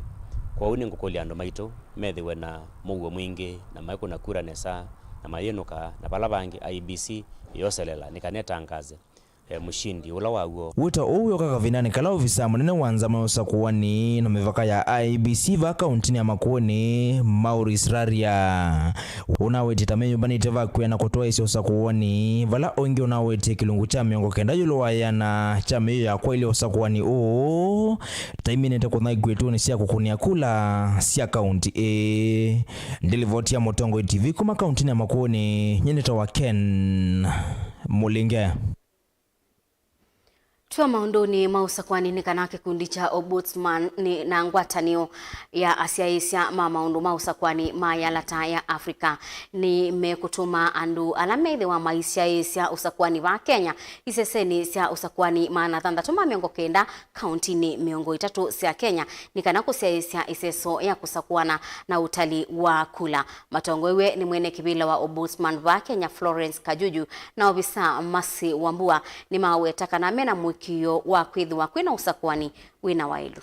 Kwoou nĩngũkũlya andũ maitũ methĩwe na mũuo mwingĩ na maikũna kura nesa na mayĩnũka, na vala vangĩ I E B C ĩyoselela nĩ kana ĩtangaze e, mũshindi ũla waw'o. Wĩto ũũ wĩoka kavindanĩ kala ovisaa mũnene wa nzama ya ũsakũani na mĩvaka ya I E B C vaa kauntinĩ ya Makueni, Maurice Raria, ũnawetye ta meyũmbanĩte vakwĩa na kũtwaĩĩsya ũsakũani, vala o ĩngĩ ũnawetye kĩlungu kya mĩongo kenda ĩũlũ wa ĩana kya mĩio ya kwaĩlya ũsakũani ũũ ta iminĩte kũthaĩkw'a ituonĩ sya kũkũnĩa kula sya kaunti ĩĩ. Ndilivoti ya Mũtongoi T V kuma kauntinĩ ya Makueni, nyie nĩtawa Ken Mũlinge. Twĩ o maũndũnĩ ma ũsakũani nĩ kana kĩkundi kya Ombudsman nĩ na ngwatanĩo ya asyaĩĩsya ma maũndũ ma ũsakũani ma Yalata ya Africa nĩ mekũtũma andũ ala methĩwa maisyaĩĩsya ũsakũani va Kenya isesenĩ sya ũsakũani maana thanthatũ ma mĩongo kenda kauntinĩ mĩongo ĩtatũ sya Kenya nĩ kana kũsyaĩĩsya ĩseso ya kũsakũana na ũtali wa kula. Matongoew'e nĩ mwene kĩvĩla wa Ombudsman va Kenya, Florence Kajuju, na ovisa Mercy Wambua nĩmaweta kana mena mũĩkĩĩo wa kwĩthĩwa kwĩna ũsakũani wĩna waĩlu.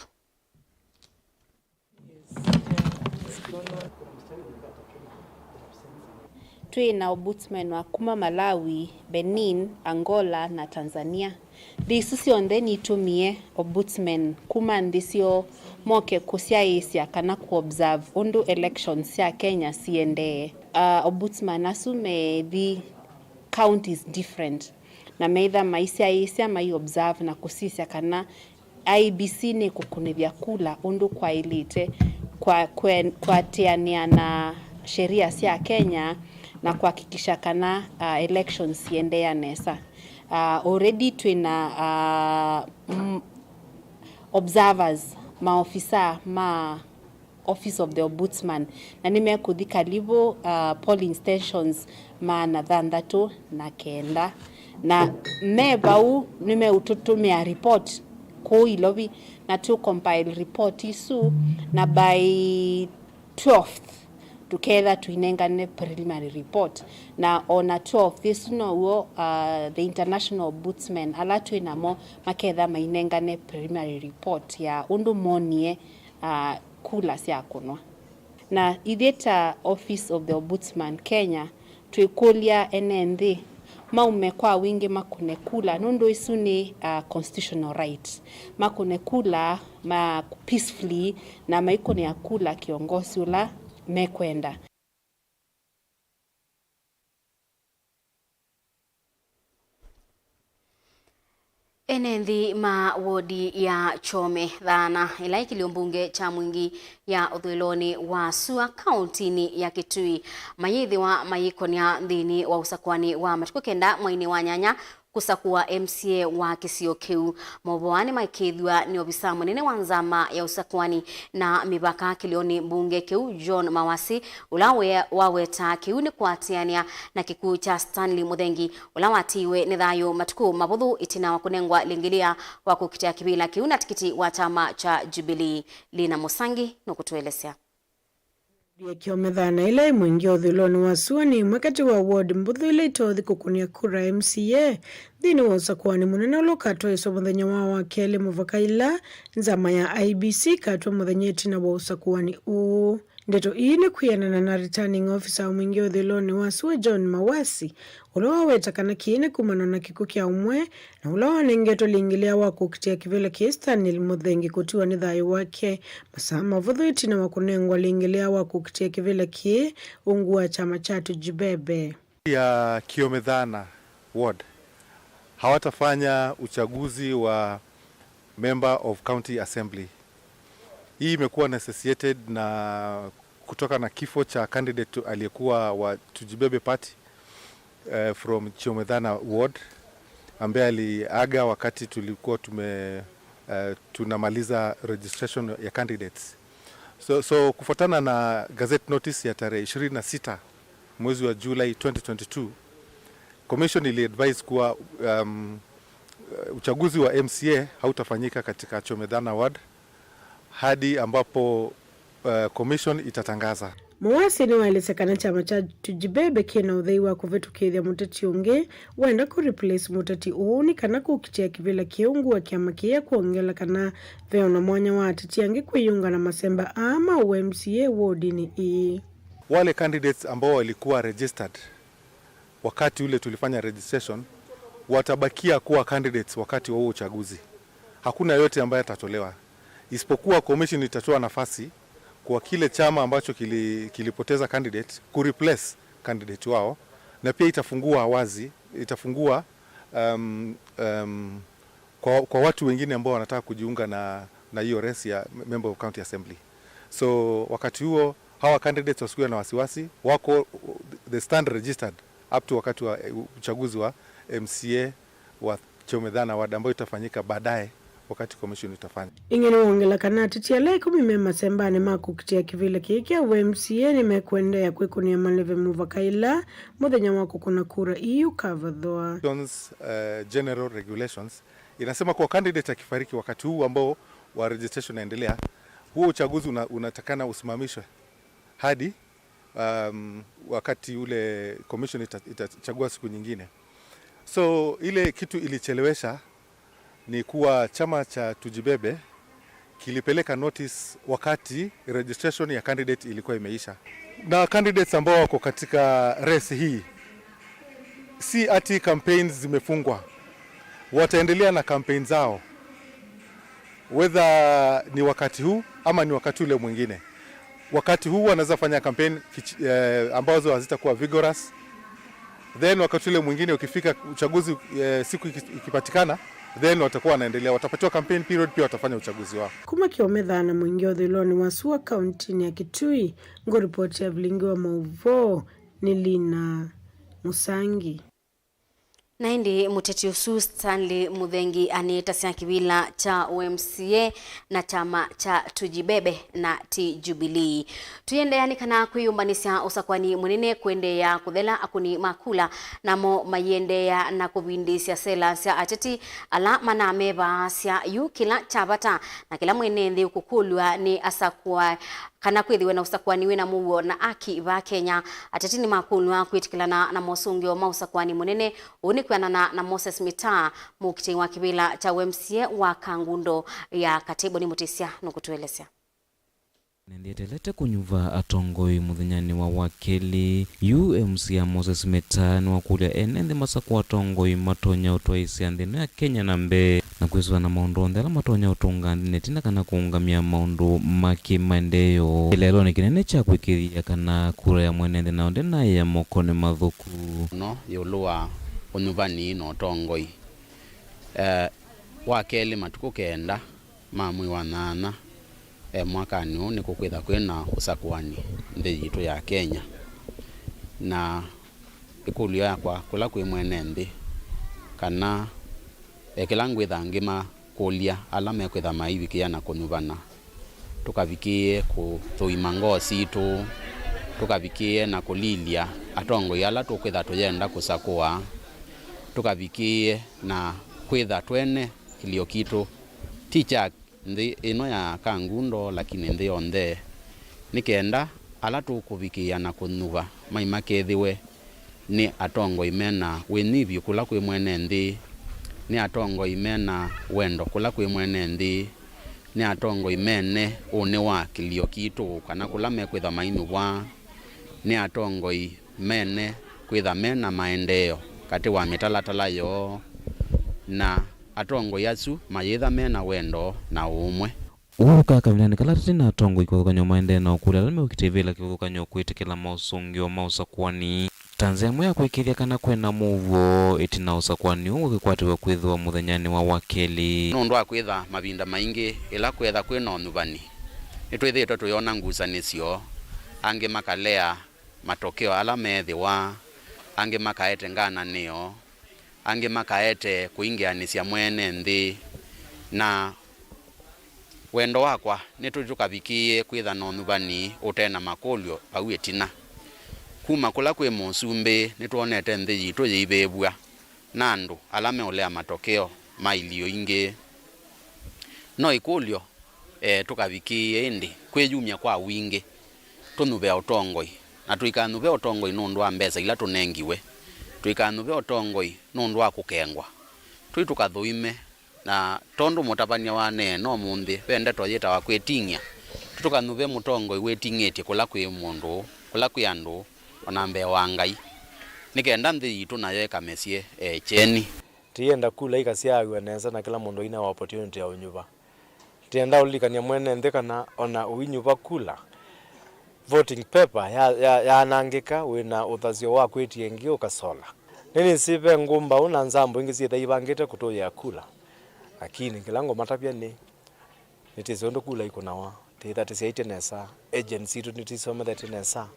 Twĩ na ombudsmen wa kuma Malawi, Benin, Angola na Tanzania. Nthĩ isu syonthe nitũmie ombudsmen kuma nthĩ syoo moke kũsyaĩĩsya kana kũ-observe ũndũ elections sya Kenya siendee. Uh, ombudsman asu methi counties different, na meitha maisyaĩĩsya, mai-observe na kũsisya kana I E B C nĩkũkunĩthya kula ũndũ kwaĩlĩte, kwa, kwe-, kũatĩanĩa na sheria sya Kenya na kuhakikisha kana, uh, elections siendeea nesa. Uh, already twĩna, uh, mm, observers, maofisa ma Office of the Ombudsman, na nĩmekũthi kalivu, uh, polling stations maana thanthatũ na kenda, na me vau nĩmeũtũtũmĩa report kũu Ilovi, na tũ compile report isu, na by twelfth tũketha tũinengane preliminary report, na ona twelfth ĩsu now'o, uh, the international ombudsmen ala twĩ namo maketha mainengane preliminary report ya ũndũ monie, uh, kula syakũnwa. Na ithyĩ ta Office of the Ombudsman Kenya, twĩkũlya ene nthĩ maume kwa wingĩ makũne kula, nũndũ ĩsu nĩ, uh, constitutional right. Makũne kula ma peacefully na maikũnĩa kula kĩongosi ũla mekwenda. Ene nthĩ ma wodi ya Kyome Thana, ĩla ĩ kĩlio mbunge kya Mwingi ya ũthũĩlonĩ wa sua kaũntinĩ ya Kitui, mayĩthĩwa mayĩkonĩa nthĩnĩ wa ũsakũanĩ wa matukũ kenda mweinĩ wa nyanya kũsakũa M C A wa kĩsio kĩu. Maũvoo aa nĩmaĩkĩĩthw'a nĩ ovisa mũnene wa nzama ya ũsakũani na mĩvaka kĩlionĩ mbunge kĩu, John Mawasi, ũla we-, waweta kĩu nĩ kũatĩanĩa na kĩkw'ũ kya Stanley Mũthengi, ũla watiiwe nĩ thayũ matukũ mavũthũ ĩtina wa kũnengwa lĩngĩlĩa wa kũkitĩa kĩvĩla kĩu na tikiti wa kyama kya Jubilee. Lina Mũsangi nũkũtũelesya. Wodi ya Kyome Thana, ĩla ĩ Mwingi ũthũĩlonĩ wa sua, nĩ ĩmwe katĩ wa wodi mbũthũ ila itothi kũkũnĩa kura M C A nthĩnĩ wa ũsakũanĩ mũnene ũla ũkatwaĩswa mũthenya wa Wakelĩ, mũvaka ĩla nzama ya I E B C ĩkatw'a mũthenya ĩtina wa ũsakũanĩ ũũ. Ndeto ii nĩ kwĩanana na Returning Officer wa Mwingi ũthũĩlonĩ wa sua, John Mawasi, ũla waweta kana kĩĩ nĩ kumana na kĩkw'ũ kya ũmwe na ũla wanengetwe lĩngĩlĩa wa kũkitĩa kĩvĩla kĩĩ, Stanley Mũthengi, kũtiwa nĩ thayũ wake masaa mavũthũ ĩtina wa kũnengwa lĩngĩlĩa wa kũkitĩa kĩvĩla kĩĩ ungu wa kyama kya Tujibebe. Ya Kyome Thana Ward hawatafanya uchaguzi wa member of county assembly. Hii imekuwa necessitated na kutoka na kifo cha candidate aliyekuwa wa Tujibebe Party, eh, from Kyome Thana Ward, ambaye aliaga wakati tulikuwa tume-, eh, tunamaliza registration ya candidates. So, so kufuatana na gazette notice ya tarehe ishirini na sita mwezi wa July twenty twenty-two, commission ili advise kuwa, um, uchaguzi wa M C A hautafanyika katika Kyome Thana Ward hadi ambapo, uh, commission itatangaza. Mawasi nĩwaelesya kana kyama kya Tujibebe kĩna ũthei wa kũvĩtũkĩĩthya mũteti ũngĩ wenda kũ replace mũteti ũũ nĩ kana kũkitĩa kĩvĩla kĩĩ ungu wa kyama kĩĩ, kwongela kana ve ona mwanya wa ateti angĩ kwĩyũnga na masemba aa ma ũ M C A wodinĩ ĩĩ. Wale candidates ambao walikuwa registered wakati ule tulifanya registration, watabakia kuwa candidates wakati wa huo uchaguzi. Hakuna yote ambaye atatolewa, isipokuwa commission itatoa nafasi kwa kile chama ambacho kili-, kilipoteza candidate, kureplace candidate wao, na pia itafungua wazi, itafungua, um, um, kwa, kwa watu wengine ambao wanataka kujiunga na, na hiyo race ya member of county assembly. So wakati huo hawa candidates wasikuwe na wasiwasi, wako, they stand registered up to wakati wa, eh, uchaguzi wa M C A wa Kyome Thana Ward ambayo itafanyika baadaye wakati commission itafanya. Ĩngĩ nĩwongela kana ateti ala ĩkũmi me masembanĩ ma kũkitĩa kĩvĩla kĩĩ kya ũ M C A nĩmekũendeea kwĩkũnĩa maleve mũvaka ĩla mũthenya wa kũkũna kura ii ũkavathwa. Elections, eh, general regulations inasema kuwa candidate akifariki wakati huu ambao wa registration inaendelea, huo uchaguzi una-, unatakana usimamishwe hadi, um, wakati ule commission ita-, itachagua siku nyingine. So, ile kitu ilichelewesha ni kuwa chama cha Tujibebe kilipeleka notice wakati registration ya candidate ilikuwa imeisha. Na candidates ambao wako katika race hii, si ati campaigns zimefungwa. Wataendelea na kampeni zao, whether ni wakati huu ama ni wakati ule mwingine. Wakati huu wanaweza fanya kampeni kich- eh, ambazo hazitakuwa vigorous, then wakati ule mwingine ukifika, uchaguzi, eh, siku iki- ikipatikana, then watakuwa wanaendelea, watapatiwa campaign period, pia watafanya uchaguzi wao. Kuma Kĩometha na mũingĩ ũthũĩlonĩ wa sua kauntinĩ ya Kitui, ngũripoti ya vilingi wa maũvoo nĩ Lina Mũsangi. Na ĩndĩ mũteti ũsu Stanley Muthengi anĩtasya kĩvĩla kya U M C A na kyama kya Tujibebe na ti Jubilee. Tũiendeea nĩ kana kwĩyũmbanĩsya ũsakũani mũnene kũendeea kũthela akũni ma kula, namo maiendeea na kũvindĩĩsya sela sya ateti ala manamevaasya yu kĩla kya vata na kĩla mwene nthĩ ũkũkũlw'a nĩ asakũa kana kwĩthĩwe na ũsakũani wĩna mũuo na aki vaa Kenya. Ateti nĩmakũlw'a kwĩtĩkĩlana na mosũngĩo ma ũsakũani mũnene ũũ nĩ kwĩanana na Moses Mitaa, mũkitĩi wa kĩvĩla kya U M C A wa Kangundo ya Katĩ. Boni Mũtĩsya nũkũtũelesya. Nĩndiĩtelete kũnyuva atongoi mũthenyanĩ wa wakelĩ. Yu M C A Moses Mitaa nĩwakũlya ene nthĩ masakũa atongoi matonya ũtwaĩĩsya nthĩ ĩno ya Kenya na mbee na kwĩsũvĩa na maũndũ onthe ala matonya ũtũnga nthĩ na ĩtina kana kũũngamya maũndũ ma kĩmaendeeo kĩeleelonĩ kĩnene kya kũĩkĩĩthya kana kura ya mwene nthĩ nao ndĩnaĩa mokonĩ mathũku. Mũno ĩũlũ wa ũnyuvani na ũtongoi. Eh, wa kelĩ, matukũ kenda ma mwei wa nyanya, eh, mwakanĩ ũũ nĩkũkwĩtha kwĩ na ũsakũani nthĩ yitũ ya Kenya. Na ĩkũlyo yakwa kũla kwĩ mwene nthĩ, kana, eh, kĩla ngwĩtha ngĩmakũlya ala mekwĩtha maivikĩa na kũnyuvana, tũkavikĩĩe kũthũima ngoo sitũ, tũkavikĩĩe na kũlilya atongoi ala tũkwĩtha tũyenda kũsakũa, tũkavikĩĩe na kwĩtha twene kĩlio kitũ ti kya nthĩ ĩno ya Kangundo, lakini nthĩ yonthe, nĩ kenda ala tũkũvikĩĩa na kũnyuva mai makethĩwe nĩ atongoi me na wĩnyivyo kũla kwĩ mwene nthĩ, nĩ atongoi me na wendo kũla kwĩ mwene nthĩ, nĩ atongoi mene ũnĩ wa kĩlio kitũ kana kũla mekwĩtha mainyuvwa, nĩ atongoi mene kwĩtha me na maendeeo katĩ wa mĩtalatala yoo, na atongoi asu mayĩtha me na wendo na ũũmwe. Ũu ũkaa kavindanĩ kala ateti na atongoi kĩvathũkany'o maendee na ũkũlya ala meũkitĩvĩla kĩvathũkany'o kwĩtĩkĩla mosũngĩo ma ũsakũani ta nzĩa ĩmwe ya kũĩkĩĩthya kana kwĩ na mũuo ĩtina wa ũsakũani ũũ ũkĩkwatĩw'a kwĩthĩwa mũthenyanĩ wa wakelĩ. Nũndũ wa kwĩtha mavinda maingĩ ĩla kwĩtha kwĩ na ũnyuvani, nĩtwĩthĩĩtwe tũyona ngusanĩsyo, angĩ makalea matokeo ala meethĩwa, angĩ makaete ngananĩo, angĩ makaete kũingĩanĩsya mwene nthĩ, na wendo wakwa nĩ tũtũkavikĩĩe kwĩtha na ũnyuvani ũte na makũlyo vau ĩtina. Kuma kũla kwĩ Mũsumbĩ, nĩtwonete nthĩ yitũ yĩivĩvw'a na andũ ala meũlea matokeo ma ilio ingĩ. No ĩkũlyo, e, tũkavikĩĩe ĩndĩ kwĩyumya kwa wingĩ, tũnyuve ũtongoi, na tũikanyuve ũtongoi nũndũ wa mbesa ila tũnengiwe, tũikanyuve ũtongoi nũndũ wa kũkengwa. Tũi tũkathũime, na tondũ mũtavany'a waneena ũmũnthĩ, ve ndeto yĩtawa kwĩting'ĩa, tũi tũkanyuve mũtongoi wĩting'ĩtye kũla kwĩ mũndũ, kũla kwĩ andũ, o na mbee wa Ngai, nĩ kenda nthĩ yitũ nayo ĩkamesye, e, kyeni. Tĩyenda kula ikasyaaw'a nesa na kĩla mũndũ aina opportunity ya ũnyuva. Tĩenda ũlilikany'a mwene nthĩ kana o na ũinyuva kula, voting paper ya, ya, yaanangĩka, wĩ na ũthasyo wa kwĩtya ĩngĩ ũkasola. Nĩnĩsĩ ve ngũmbaũ na nzambo ingĩ syĩtha ivangĩte kũtũyĩa kula, lakini kĩla ngũmatavya nĩ, nĩtĩsĩ ũndũ kula ikũnawa. Tĩthatĩsyaĩtye nesa, agents sitũ nĩtĩsomethetye nesa,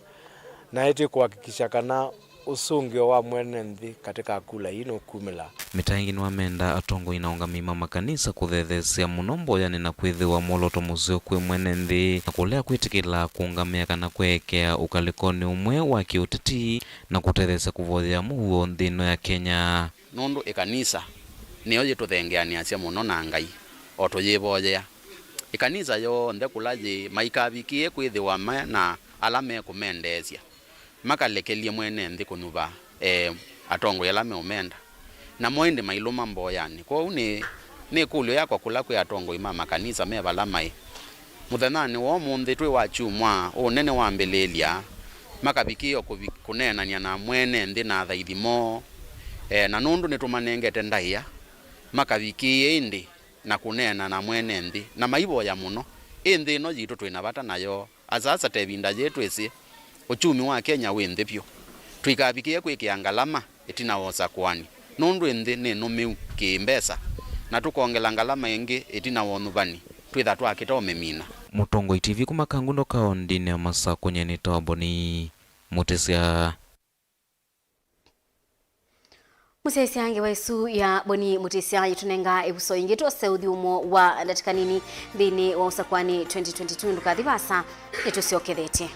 naĩ twĩkũhakikisha kana ũsũngĩo wa mwene nthĩ katĩ ka kula ii nũkumĩla. Mĩtaa ĩngĩ nĩwamenda atongoi na aũngamĩi ma makanisa kũthetheesya mũno mboyanĩ na kwĩthĩwa mwolooto mũseo kwĩ mwene nthĩ na kũlea kwĩtĩkĩla kũũngamĩa kana kweekea ũkalĩkonĩ ũmwe wa kĩũteti na kũtetheesya kũvoyea mũuo nthĩ ĩno ya Kenya. Nũndũ ĩkanisa nĩyo yĩtũthengeanĩasya mũno na Ngai o tũyĩvoyea. Ĩkanisa yonthe kũla yĩ maikavikĩe kwĩthĩwa me na ala mekũmendeesya, makalekelye mwene nthĩ kũnyuva, e, atongoi ala meũmenda, namo ĩndĩ mailũma mboyanĩ. Kwoou nĩ, nĩ ĩkũlyo yakwa kũla kwĩ atongoi ma makanisa me vala maĩ. Mũthenyanĩ wa ũmũnthĩ twĩ wa kyumwa, ũnene wambĩlĩĩlya, makavikĩĩa kũvi-, kũneenany'a na mwene nthĩ na athaithi moo, e, na nũndũ nĩtũmanengete ndaĩa, Makavikĩĩe ĩndĩ na kũneena na mwene nthĩ, na maivoya mũno. Ĩ nthĩ ĩno yitũ twĩ na vata nayo. Asa asa ta ĩvinda yĩĩ twĩsĩ, ũkyumi wa Kenya wĩ nthĩ vyũ. Tũikavikĩĩe kwĩkĩa ngalama ĩtina wa ũsakũani, nũndũ ĩ nthĩ nĩ nũmĩu kĩ-mbesa, na tũkongela ngalama ĩngĩ ĩtina wa ũnyuvani, twĩtha twakĩta ũmĩmina. Mũtongoi T V kuma Kangundo kaũndĩnĩ ya Masakũ, nyie nĩtawa Boni Mũtĩsya. Mũsyaĩĩsya ngewa ĩsu ya Boni Mũtĩsya yĩtũnenga ĩvuso yĩngĩ twose ũthyũmũo wa ndatĩka nini nthĩnĩ wa ũsakũani twenty twenty-two. Ndũkathi vaasa, nĩtũsyokethetye.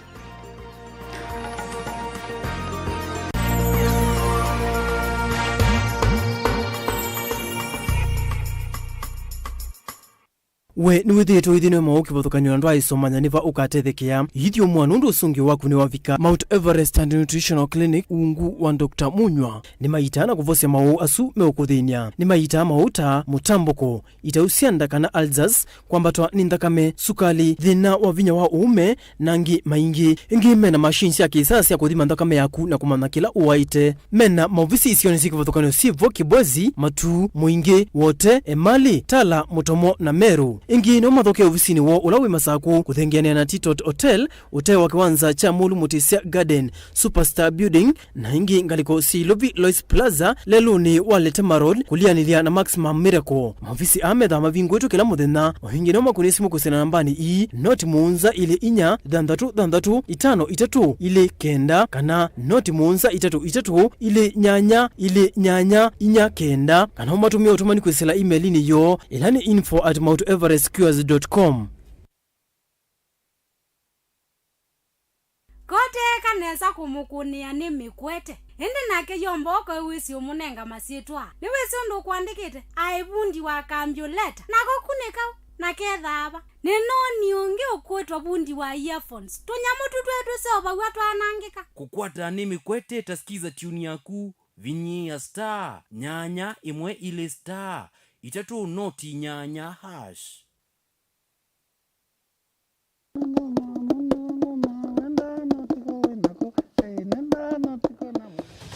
We nĩwĩthĩĩtwe ũithĩnwe maũũ kĩvathũkany'o na ndwaĩsomanya nĩ va ũkatethekea? Ithyũmũa nũndũ ũsũngĩo waku nĩwavika. Mount Everest and Nutritional Clinic, ungu wa Doctor Munywa, nĩmaitaa na kũvosya maũũ asu meũkũthĩny'a. Nĩmaitaa maũũ ta mũtambũko, itau sya nda kana ulcers, kwambatwa nĩ nthakame, sukali, thĩna wa vinya wa ũũme, na angĩ maingĩ. Ĩngĩ mena machine sya kĩsaa sya kũthima nthakame yaku na kũmanya kĩla ũwaĩte. Mena maovisi isionĩ syĩ kĩvathũkany'o syĩ vo Kibwezi, Matuu, Mũingĩ, Wote, Emali, Tala, Mũtomo, na Meru. Ĩngĩ no mathokee ovisinĩ woo ũla wĩ Masakũ, kũthengeanĩa na Titot Hotel, ũtee wa kĩwanza kya Mũlu Mũtĩsya Garden, Superstar Building, na ĩngĩ ngalĩko syĩ Ilovi Lois Plaza, lelũnĩ wa Letema Road, kũlianĩlya na Maximum Miracle. Maovisi aa methaa mavingũĩtwe kĩla mũthenya. O ĩngĩ no makũnĩe simũ kwĩsĩla nambanĩ ii, noti mũonza ilĩ inya, thanthatũ thanthatũ, itano itatũ, ilĩ kenda, kana noti mũonza itatũ itatũ, ilĩ nyanya, ilĩ nyanya, inya kenda, kana ũmatũmĩe ũtũmani kwĩsĩla email-inĩ yoo, ĩla nĩ info at mount everest cures dot com. Koteka nesa kũmũkũnĩa nĩ mĩkwete, ĩndĩ nake yomba ũkaĩ wĩsĩ ũmũnenga masyĩtwa. Nĩwĩsĩ ũndũ ũkũandĩkĩte? Aĩ vundi wa kambyũleta. Nako kũ nĩ kaũ? Na kethaa va? Nĩnoonie ũngĩ ũkwĩtwa vundi wa earphones. Tũnyamũ tũ tweĩ tũseũvaw'a twanangĩka. Kũkwata nĩ mĩkwete ta skiza tune yaku, vinyĩĩa star nyanya ĩmwe ilĩ star itatũ noti nyanya hash.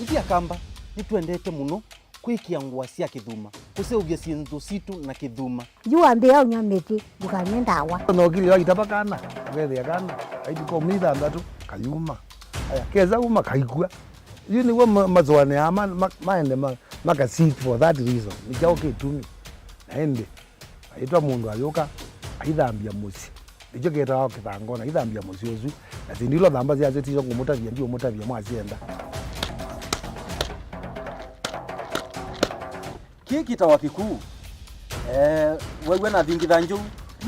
Ithyĩ Akamba nĩtwendete mũno kwĩkĩa ngũa sya kĩthuma, kũseũvya syĩndũ sitũ na kĩthuma. Yu wambĩĩa ũnywa mĩtĩ, ndũkanywe ndawa. Ona ũkilĩwa itava kana, ũkethĩa kana, kaitũ ka myei thanthatũ, kayuma. Aya, kesa uma, kaikw'a. Yu nĩw'o ma-, masũanĩaa ma-, ma-, maende ma-, maka seek for that reason. Nĩ kyaũ kĩtumi? Na ĩndĩ, aitwa mũndũ ayũka, aithambya mũsyĩ. Nĩkyo kĩtawa kĩthangona, aithambya mũsyĩ ũsu. Na syĩndũ ila ũthamba syasyo tisyo ngũmũtavya, ndiũmũtavya mwasyenda. Kĩĩ kĩtawa kĩkuu. Eh, wew'a nathingitha njũu,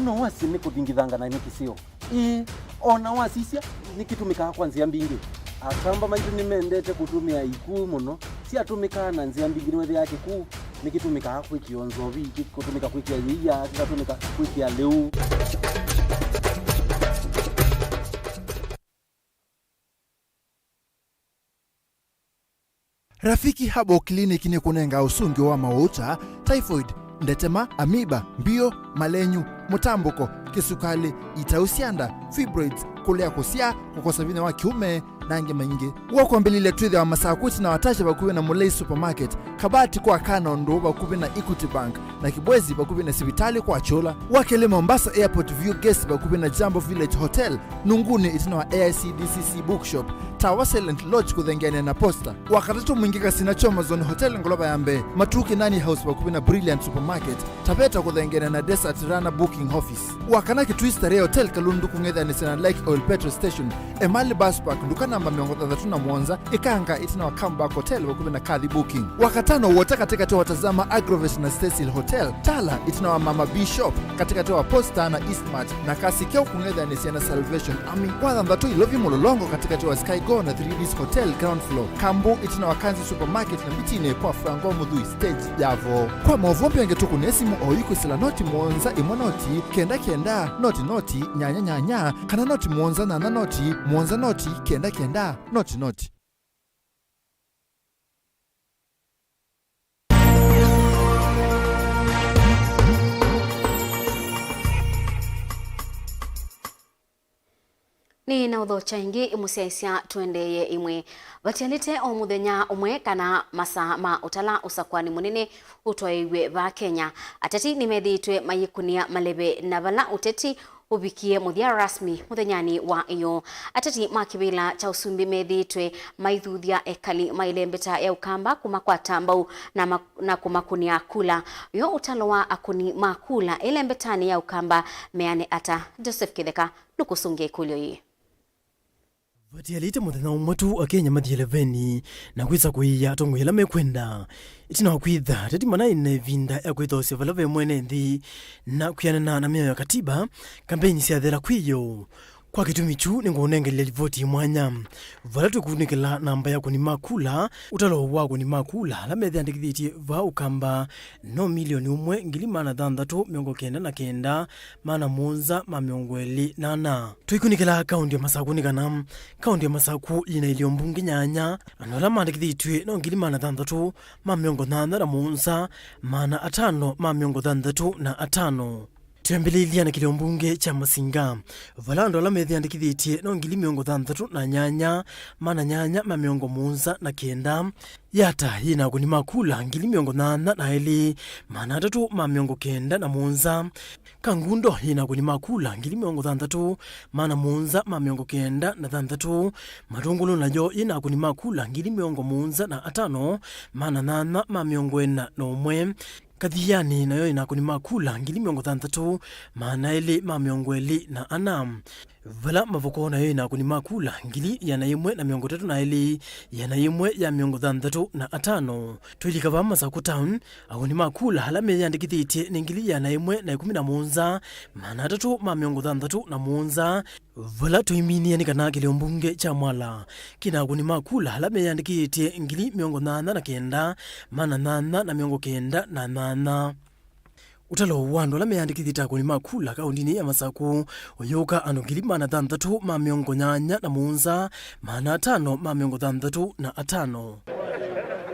no wasye nĩ kũthingithanga na nĩ kĩseo. Ĩĩ, o na wasisya, nĩkĩtũmĩkaa kwa nzĩa mbingĩ. Akamba maitũ nĩmendete kũtũmĩa ikuu mũno. Syatũmĩkaa na nzĩa mbingĩ, nĩwethĩaa kĩkuu nĩkĩtũmĩkaa kwĩkĩa nzovi, kĩkũtũmĩka kwĩkĩa yĩia, kĩkatũmĩka kwĩkĩa lĩu. Rafiki Herbal Clinic nĩkũnengaa ũsũngĩo wa maũũ ta typhoid, ndetema, amoeba, mbio, malenyu, mũtambũko, kĩsukalĩ, itau sya nda, fibroids, kũlea kũsyaa, kũkosa vinya wa kĩũme, na angĩ maingĩ. W'o kwambĩlĩlya twĩthĩawa Masakũ ĩtina wa Tasha vakuvĩ na Mũlei Supermarket, Kabati kwa Kanondo vakuvĩ na Equity Bank, na Kibwezi vakuvĩ na sivitalĩ kwa Kyũla. Wa kelĩ Mombasa Airport View Guest vakuvĩ na Jambo Village Hotel, Nunguni ĩtina wa A I C D C C Bookshop, Tawa Silent Lodge kũthengeanĩa na Posta. Wa katatũ Mwingi Kasina Choma Zone Hotel ngolova ya mbee, Matuu Kinani House vakuvĩ na Brilliant Supermarket, Taveta kũthengeanĩa na Desert Runner Booking Office. Wa kana Kitui Starehe Hotel Kalundu kũng'ethanĩsya na Lake Oil Petrol Station, Emali Bus Park, nduka namba mĩongo thanthatũ na mũonza, Ikanga, ĩtina wa Comeback Hotel vakuvĩ na Kathi Booking. Wakatano Wota katĩkatĩ wa Tazama Agrovet na Cecil Hotel, Tala, ĩtina wa Mama B Shop, katĩkatĩ wa Posta na Eastmart, na Kasi Keo kũng'ethanĩsya na Salvation Army. Wathanthatũ Ilovi Mũlolongo katĩkatĩ wa Sky Go na Three Ds Hotel ground floor, Kambu, ĩtina wa Kanzi Supermarket na Mbitinĩ kwa Franco Mũthui stage ya Voo. Kwa maũvoo mbeange tũkũnĩe simũ oyu kwĩsĩla noti mũonza ĩmwe noti kenda kenda noti noti nyanya nyanya, kana noti mũonza nyanya noti mũonza noti kenda kenda noti noti. Ĩĩ, na ũthokya ĩngĩ, ĩmũsyaĩĩsya tũendeeye ĩmwe. Vatialĩte o mũthenya ũmwe kana masaa ma ũtala ũsakũani mũnene ũtwaĩĩw'e vaa Kenya. Ateti nĩmethĩĩtwe mayĩkũnĩa maleve na vala ũteti ũvikie mũthya rasmi mũthenyanĩ wa ĩyoo. Ateti ma kĩvĩla kya ũsumbĩ methĩĩtwe maithuthya ekali ma ĩlembeta ya Ũkamba kũmakwata mbau na ma-, na kũmakũnĩa kula. Yo ũtalo wa akũni ma kula ĩlembetanĩ ya Ũkamba meane ata? Joseph Kĩtheka nũkũsũngĩa ĩkũlyo yĩĩ. Vatialĩte mũthenya ũmwe tu, Akenya mathi ĩleveni na kwĩsa kũĩĩa atongoi ala mekwenda. Ĩtina wa kwĩtha ateti manaĩ na ĩvinda ya kwĩthoosya vala ve mwene nthĩ na kwĩanana na mĩao ya katiba, kambeini syathela kwĩyo. Kwa kĩtumi kyu, nĩngũũnengelya livoti mwanya vala twĩkunĩkĩla namba ya akũni ma kula, ũtalo wa akũni ma kula ala methĩandĩkĩthĩtye vaa Ũkamba no milioni ũmwe, ngili maana thanthatũ, mĩongo kenda na kenda, maana mũonza ma mĩongo ĩlĩ na ana. Tũikunĩkĩla kaũntĩ ya Masaku nĩ kana, kaũntĩ ya Masaku yĩna ilio mbunge nyanya, andũ ala maandĩkĩthĩtw'e no ngili maana thanthatũ ma mĩongo nyanya na mũonza, maana atano ma mĩongo thanthatũ na atano. Twĩambĩlĩlya na kĩlio mbunge kya Masinga, vala andũ ala methĩandĩkĩthĩtye no ngili mĩongo thanthatũ na nyanya, maana nyanya ma mĩongo mũonza na kenda. Yata yĩna akũni ma kula ngili mĩongo nyanya na elĩ, maana atatũ ma mĩongo kenda na mũonza. Kangundo yĩna akũni ma kula ngili mĩongo thanthatũ, maana mũonza ma mĩongo kenda na thanthatũ. Matũngũlũ nayo yĩna akũni ma kula ngili mĩongo mũonza na atano, maana nyanya ma mĩongo ĩna na ũmwe. Kathianĩ nayo yĩna akũni ma kula ngili mĩongo thanthatũ, maana elĩ ma mĩongo ĩlĩ na ana. Vala Mavoko nayo yĩna akũni ma kula ngili ĩana yĩmwe na mĩongo ĩtatũ na elĩ, ĩana yĩmwe ya mĩongo thanthatũ na atano. Tũilika vaa Masaku Town, akũni ma kula ala meyĩandĩkĩthĩtye nĩ ngili ĩana yĩmwe na ĩkũmi na mũonza, maana atatũ ma mĩongo thanthatũ na mũonza. Vala tũiminie nĩ kana kĩlio mbunge kya Mwala kĩna akũni ma kula ala meyĩandĩkĩtye ngili mĩongo nyanya na kenda, maana nyanya na mĩongo kenda na nyanya. Ũtalo wa andũ ala meyĩandĩkĩthĩtye ta akũni ma kula kaũndĩnĩ ya Masaku ũyũka andũ ngili maana thanthatũ ma mĩongo nyanya na mũonza, maana atano ma mĩongo thanthatũ na atano.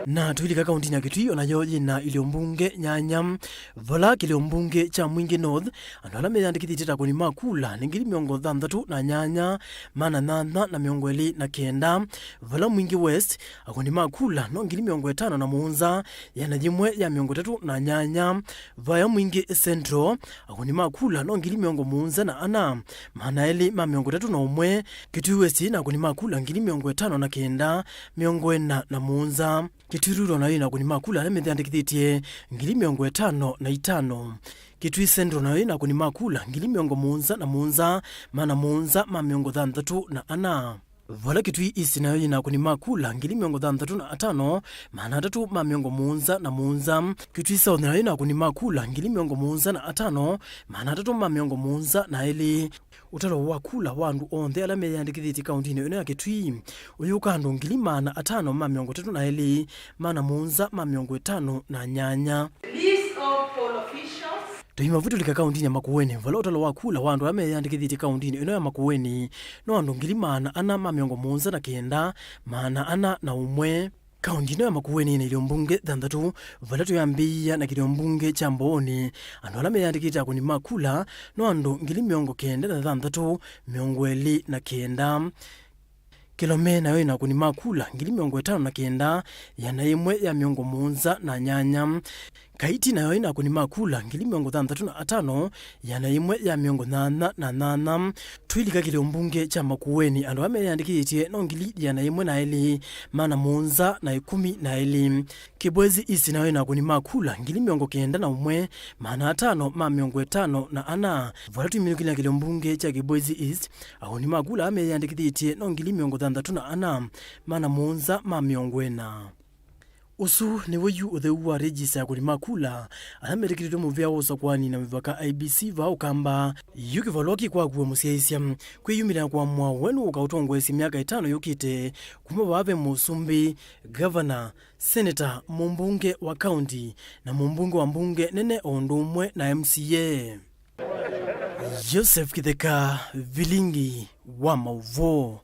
Na tũilika kaũndĩnĩ ya Kitui, o nayo yĩna ilio mbunge nyanya, vala kĩlio mbunge kya Mwingi North, andũ ala meyĩandĩkĩthĩtye ta akũni ma kula nĩ ngili mĩongo thanthatũ na nyanya, maana nyanya na mĩongo ĩlĩ na kenda. Vala Mwingi West, akũni ma kula no ngili mĩongo ĩtano na mũonza, ĩana yĩmwe ya mĩongo ĩtatũ na nyanya. Vaya Mwingi Central, akũni ma kula no ngili mĩongo mũonza na ana, maana elĩ ma mĩongo ĩtatũ na ũmwe. Kitui West yĩna akũni ma kula ngili mĩongo ĩtano na kenda, mĩongo ĩna na mũonza. Kitui Rural nayo yĩna akũni ma kula ala methĩandĩkĩthĩtye ngili mĩongo ĩtano na itano. Kitui Central nayo yĩna akũni ma kula ngili mĩongo mũonza na mũonza, maana mũonza ma mĩongo thanthatũ na ana. Vala Kitui East nayo yĩna akũni ma kula ngili mĩongo thanthatũ na atano, maana atatũ ma mĩongo mũonza na mũonza. Kitui South nayo yĩna akũni ma kula ngili mĩongo mũonza na atano, maana atatũ ma mĩongo mũonza na elĩ. Ũtalo wa kula wa andũ onthe ala meyĩandĩkĩthĩtye kaũndĩnĩ ĩno ya Kitui ũyũka andũ ngili maana atano ma mĩongo ĩtatũ na elĩ, maana mũonza ma mĩongo ĩtano na nyanya. List of poll officials. Tũima vu tũlika kaũndĩnĩ ya Makueni, vala ũtalo wa kula wa andũ ala meyĩandĩkĩthĩtye kaũndĩnĩ ĩno ya Makueni no andũ ngili maana ana ma mĩongo mũonza na kenda, maana ana na ũmwe. Kaũndĩ ĩno ya Makueni yĩna ilio mbunge thanthatũ, vala twĩambĩĩa na kĩlio mbunge kya Mbooni, andũ ala meyĩandĩkĩte akũni ma kula no andũ ngili mĩongo kenda na thanthatũ, mĩongo ĩlĩ na kenda. Kĩlome nayo yĩna akũni ma kula ngili mĩongo ĩtano na kenda, ĩana yĩmwe ya mĩongo mũonza na nyanya. Kaiti nayo yĩna akũni ma kula ngili mĩongo thanthatũ na atano, ĩana yĩmwe ya mĩongo nyanya na nyanya. Tũilika kĩlio mbunge kya Makueni, andũ ala meyĩandĩkĩtye no ngili ĩana yĩmwe na elĩ, maana mũonza na ĩkũmi na elĩ. Kibwezi East nayo yĩna akũni ma kula ngili mĩongo kenda na ũmwe, maana atano ma mĩongo ĩtano na ana. Vala tũiminũkĩlya kĩlio mbunge kya Kibwezi East, akũni ma kula ala meyĩandĩkĩthĩtye no ngili mĩongo thanthatũ na ana, maana mũonza ma mĩongo ĩna. Ũsu nĩw'o yu ũtheu wa rejista ya akũni ma kula ala metĩkĩlĩtwe mũvĩa wa ũsakũani na mĩvaka I E B C vaa Ũkamba. Yu kĩvalũa kĩkwakua mũsyaĩĩsya kwĩyumĩlya na kũamũa we nũũ ũkaũtongoesya myaka ĩtano yũkĩte, kuma vaa ve mũsumbĩ, gavana, seneta, mũmbunge wa kaũnti, na mũmbunge wa mbunge nene o ũndũ ũmwe na M C A. Joseph Kĩtheka, Vilingi wa Maũvoo.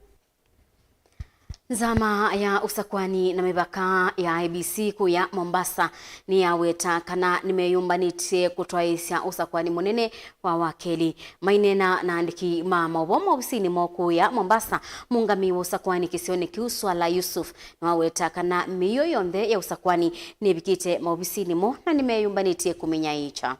Nzama ya ũsakwani na mĩvaka ya I E B C kũya Mombasa nĩyaweta kana nĩmeyũmbanĩtye kũtwaĩĩsya ũsakwani mũnene wa wakeli. Maineena na andĩki ma maũvoo maovisinĩ moo kũya Mombasa, mũũngamĩi wa ũsakwani kĩsionĩ kĩu Swala Yusuf nĩwaweta kana mĩio yonthe ya ũsakwani nĩvikĩte maovisinĩ moo na nĩmeyũmbanĩtye kũmĩnyaĩĩkya.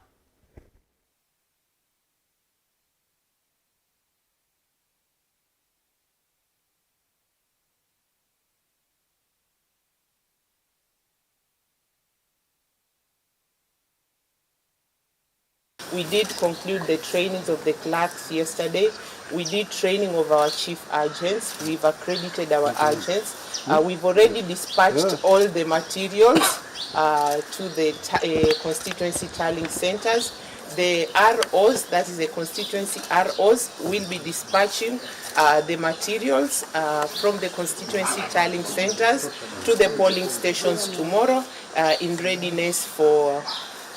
We did conclude the trainings of the clerks yesterday. We did training of our chief agents. We've accredited our agents. Uh, we've already dispatched all the materials uh, to the ta- uh, constituency tallying centers. The R Os, that is the constituency R Os, will be dispatching uh, the materials uh, from the constituency tallying centers to the polling stations tomorrow uh, in readiness for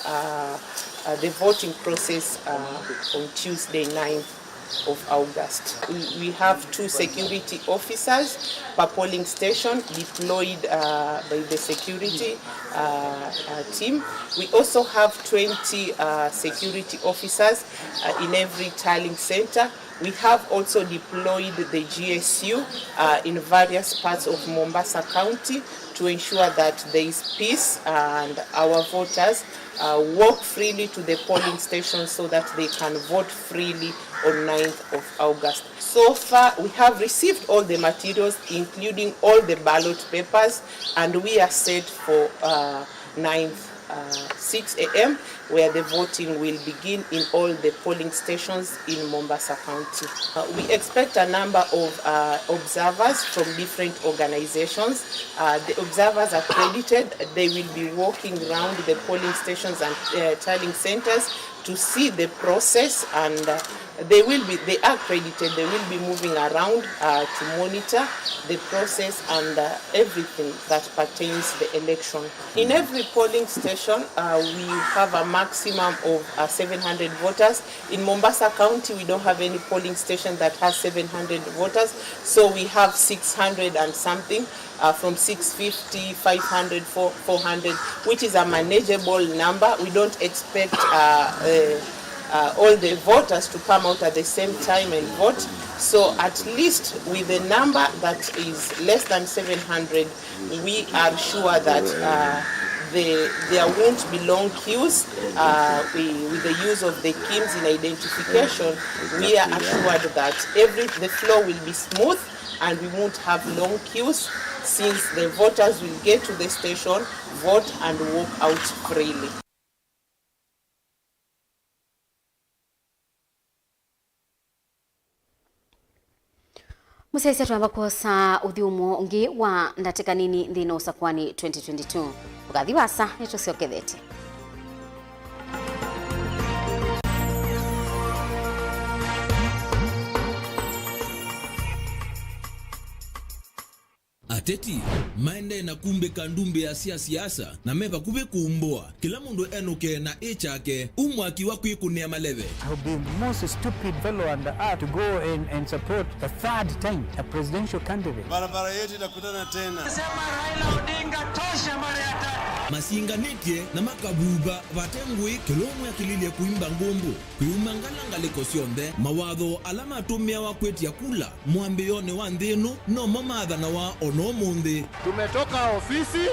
uh, uh, the voting process uh, on Tuesday, ninth of August. We, we have two security officers per polling station deployed uh, by the security uh, uh, team. We also have twenty uh, security officers uh, in every tallying center. We have also deployed the G S U uh, in various parts of Mombasa County to ensure that there is peace and our voters uh, walk freely to the polling stations so that they can vote freely on ninth of August. So far, we have received all the materials, including all the ballot papers, and we are set for uh, ninth, uh, six a m, where the voting will begin in all the polling stations in Mombasa County. Uh, we expect a number of uh, observers from different organizations. Uh, the observers accredited, they will be walking around the polling stations and uh, tallying centers to see the process, and uh, they will be, they are accredited, they will be moving around uh, to monitor the process and uh, everything that pertains the election. In every polling station, uh, we have a maximum of uh, seven hundred voters. In Mombasa County, we don't have any polling station that has seven hundred voters, so we have six hundred and something, uh, from six fifty, five hundred, four, four hundred, which is a manageable number. We don't expect uh, uh, uh, all the voters to come out at the same time and vote. So at least with a number that is less than seven hundred, we are sure that uh, the, there won't be long queues uh, we, with the use of the KIEMS in identification. We are assured that every, the flow will be smooth and we won't have long queues since the voters will get to the station, vote and walk out freely. Mũsyaĩĩsya twamba kwosa ũthyũmũo ũngĩ wa ndatĩka nini nthĩnĩ wa ũsakwani twenty twenty-two. Ndũkathi vaasa, nĩtũsyokethetye. Ateti maendee na kumbĩka ndumbĩa sya siasa na me vakuvĩ kumbũa. Kĩla mũndũ enũke na ĩ kyake, ũu mwaki wa kwĩkũnĩa maleve. I'll be most stupid fellow on the earth to go and, and support a third time a presidential candidate. Barabara yetu itakutana tena. Sema Raila Odinga tosha mara ya tatu. Masinganĩtye na makavuva vate ngũĩ, kĩla ũmwe akĩlilye kũimba ngũmbũ. Kwĩumangala ngalĩko syonthe, mawatho ala matũmĩawa kwĩtya kula mwambĩĩonĩ wa nthĩ ĩno nomo maathanawa o na ũmũnthĩ. Tumetoka ofisi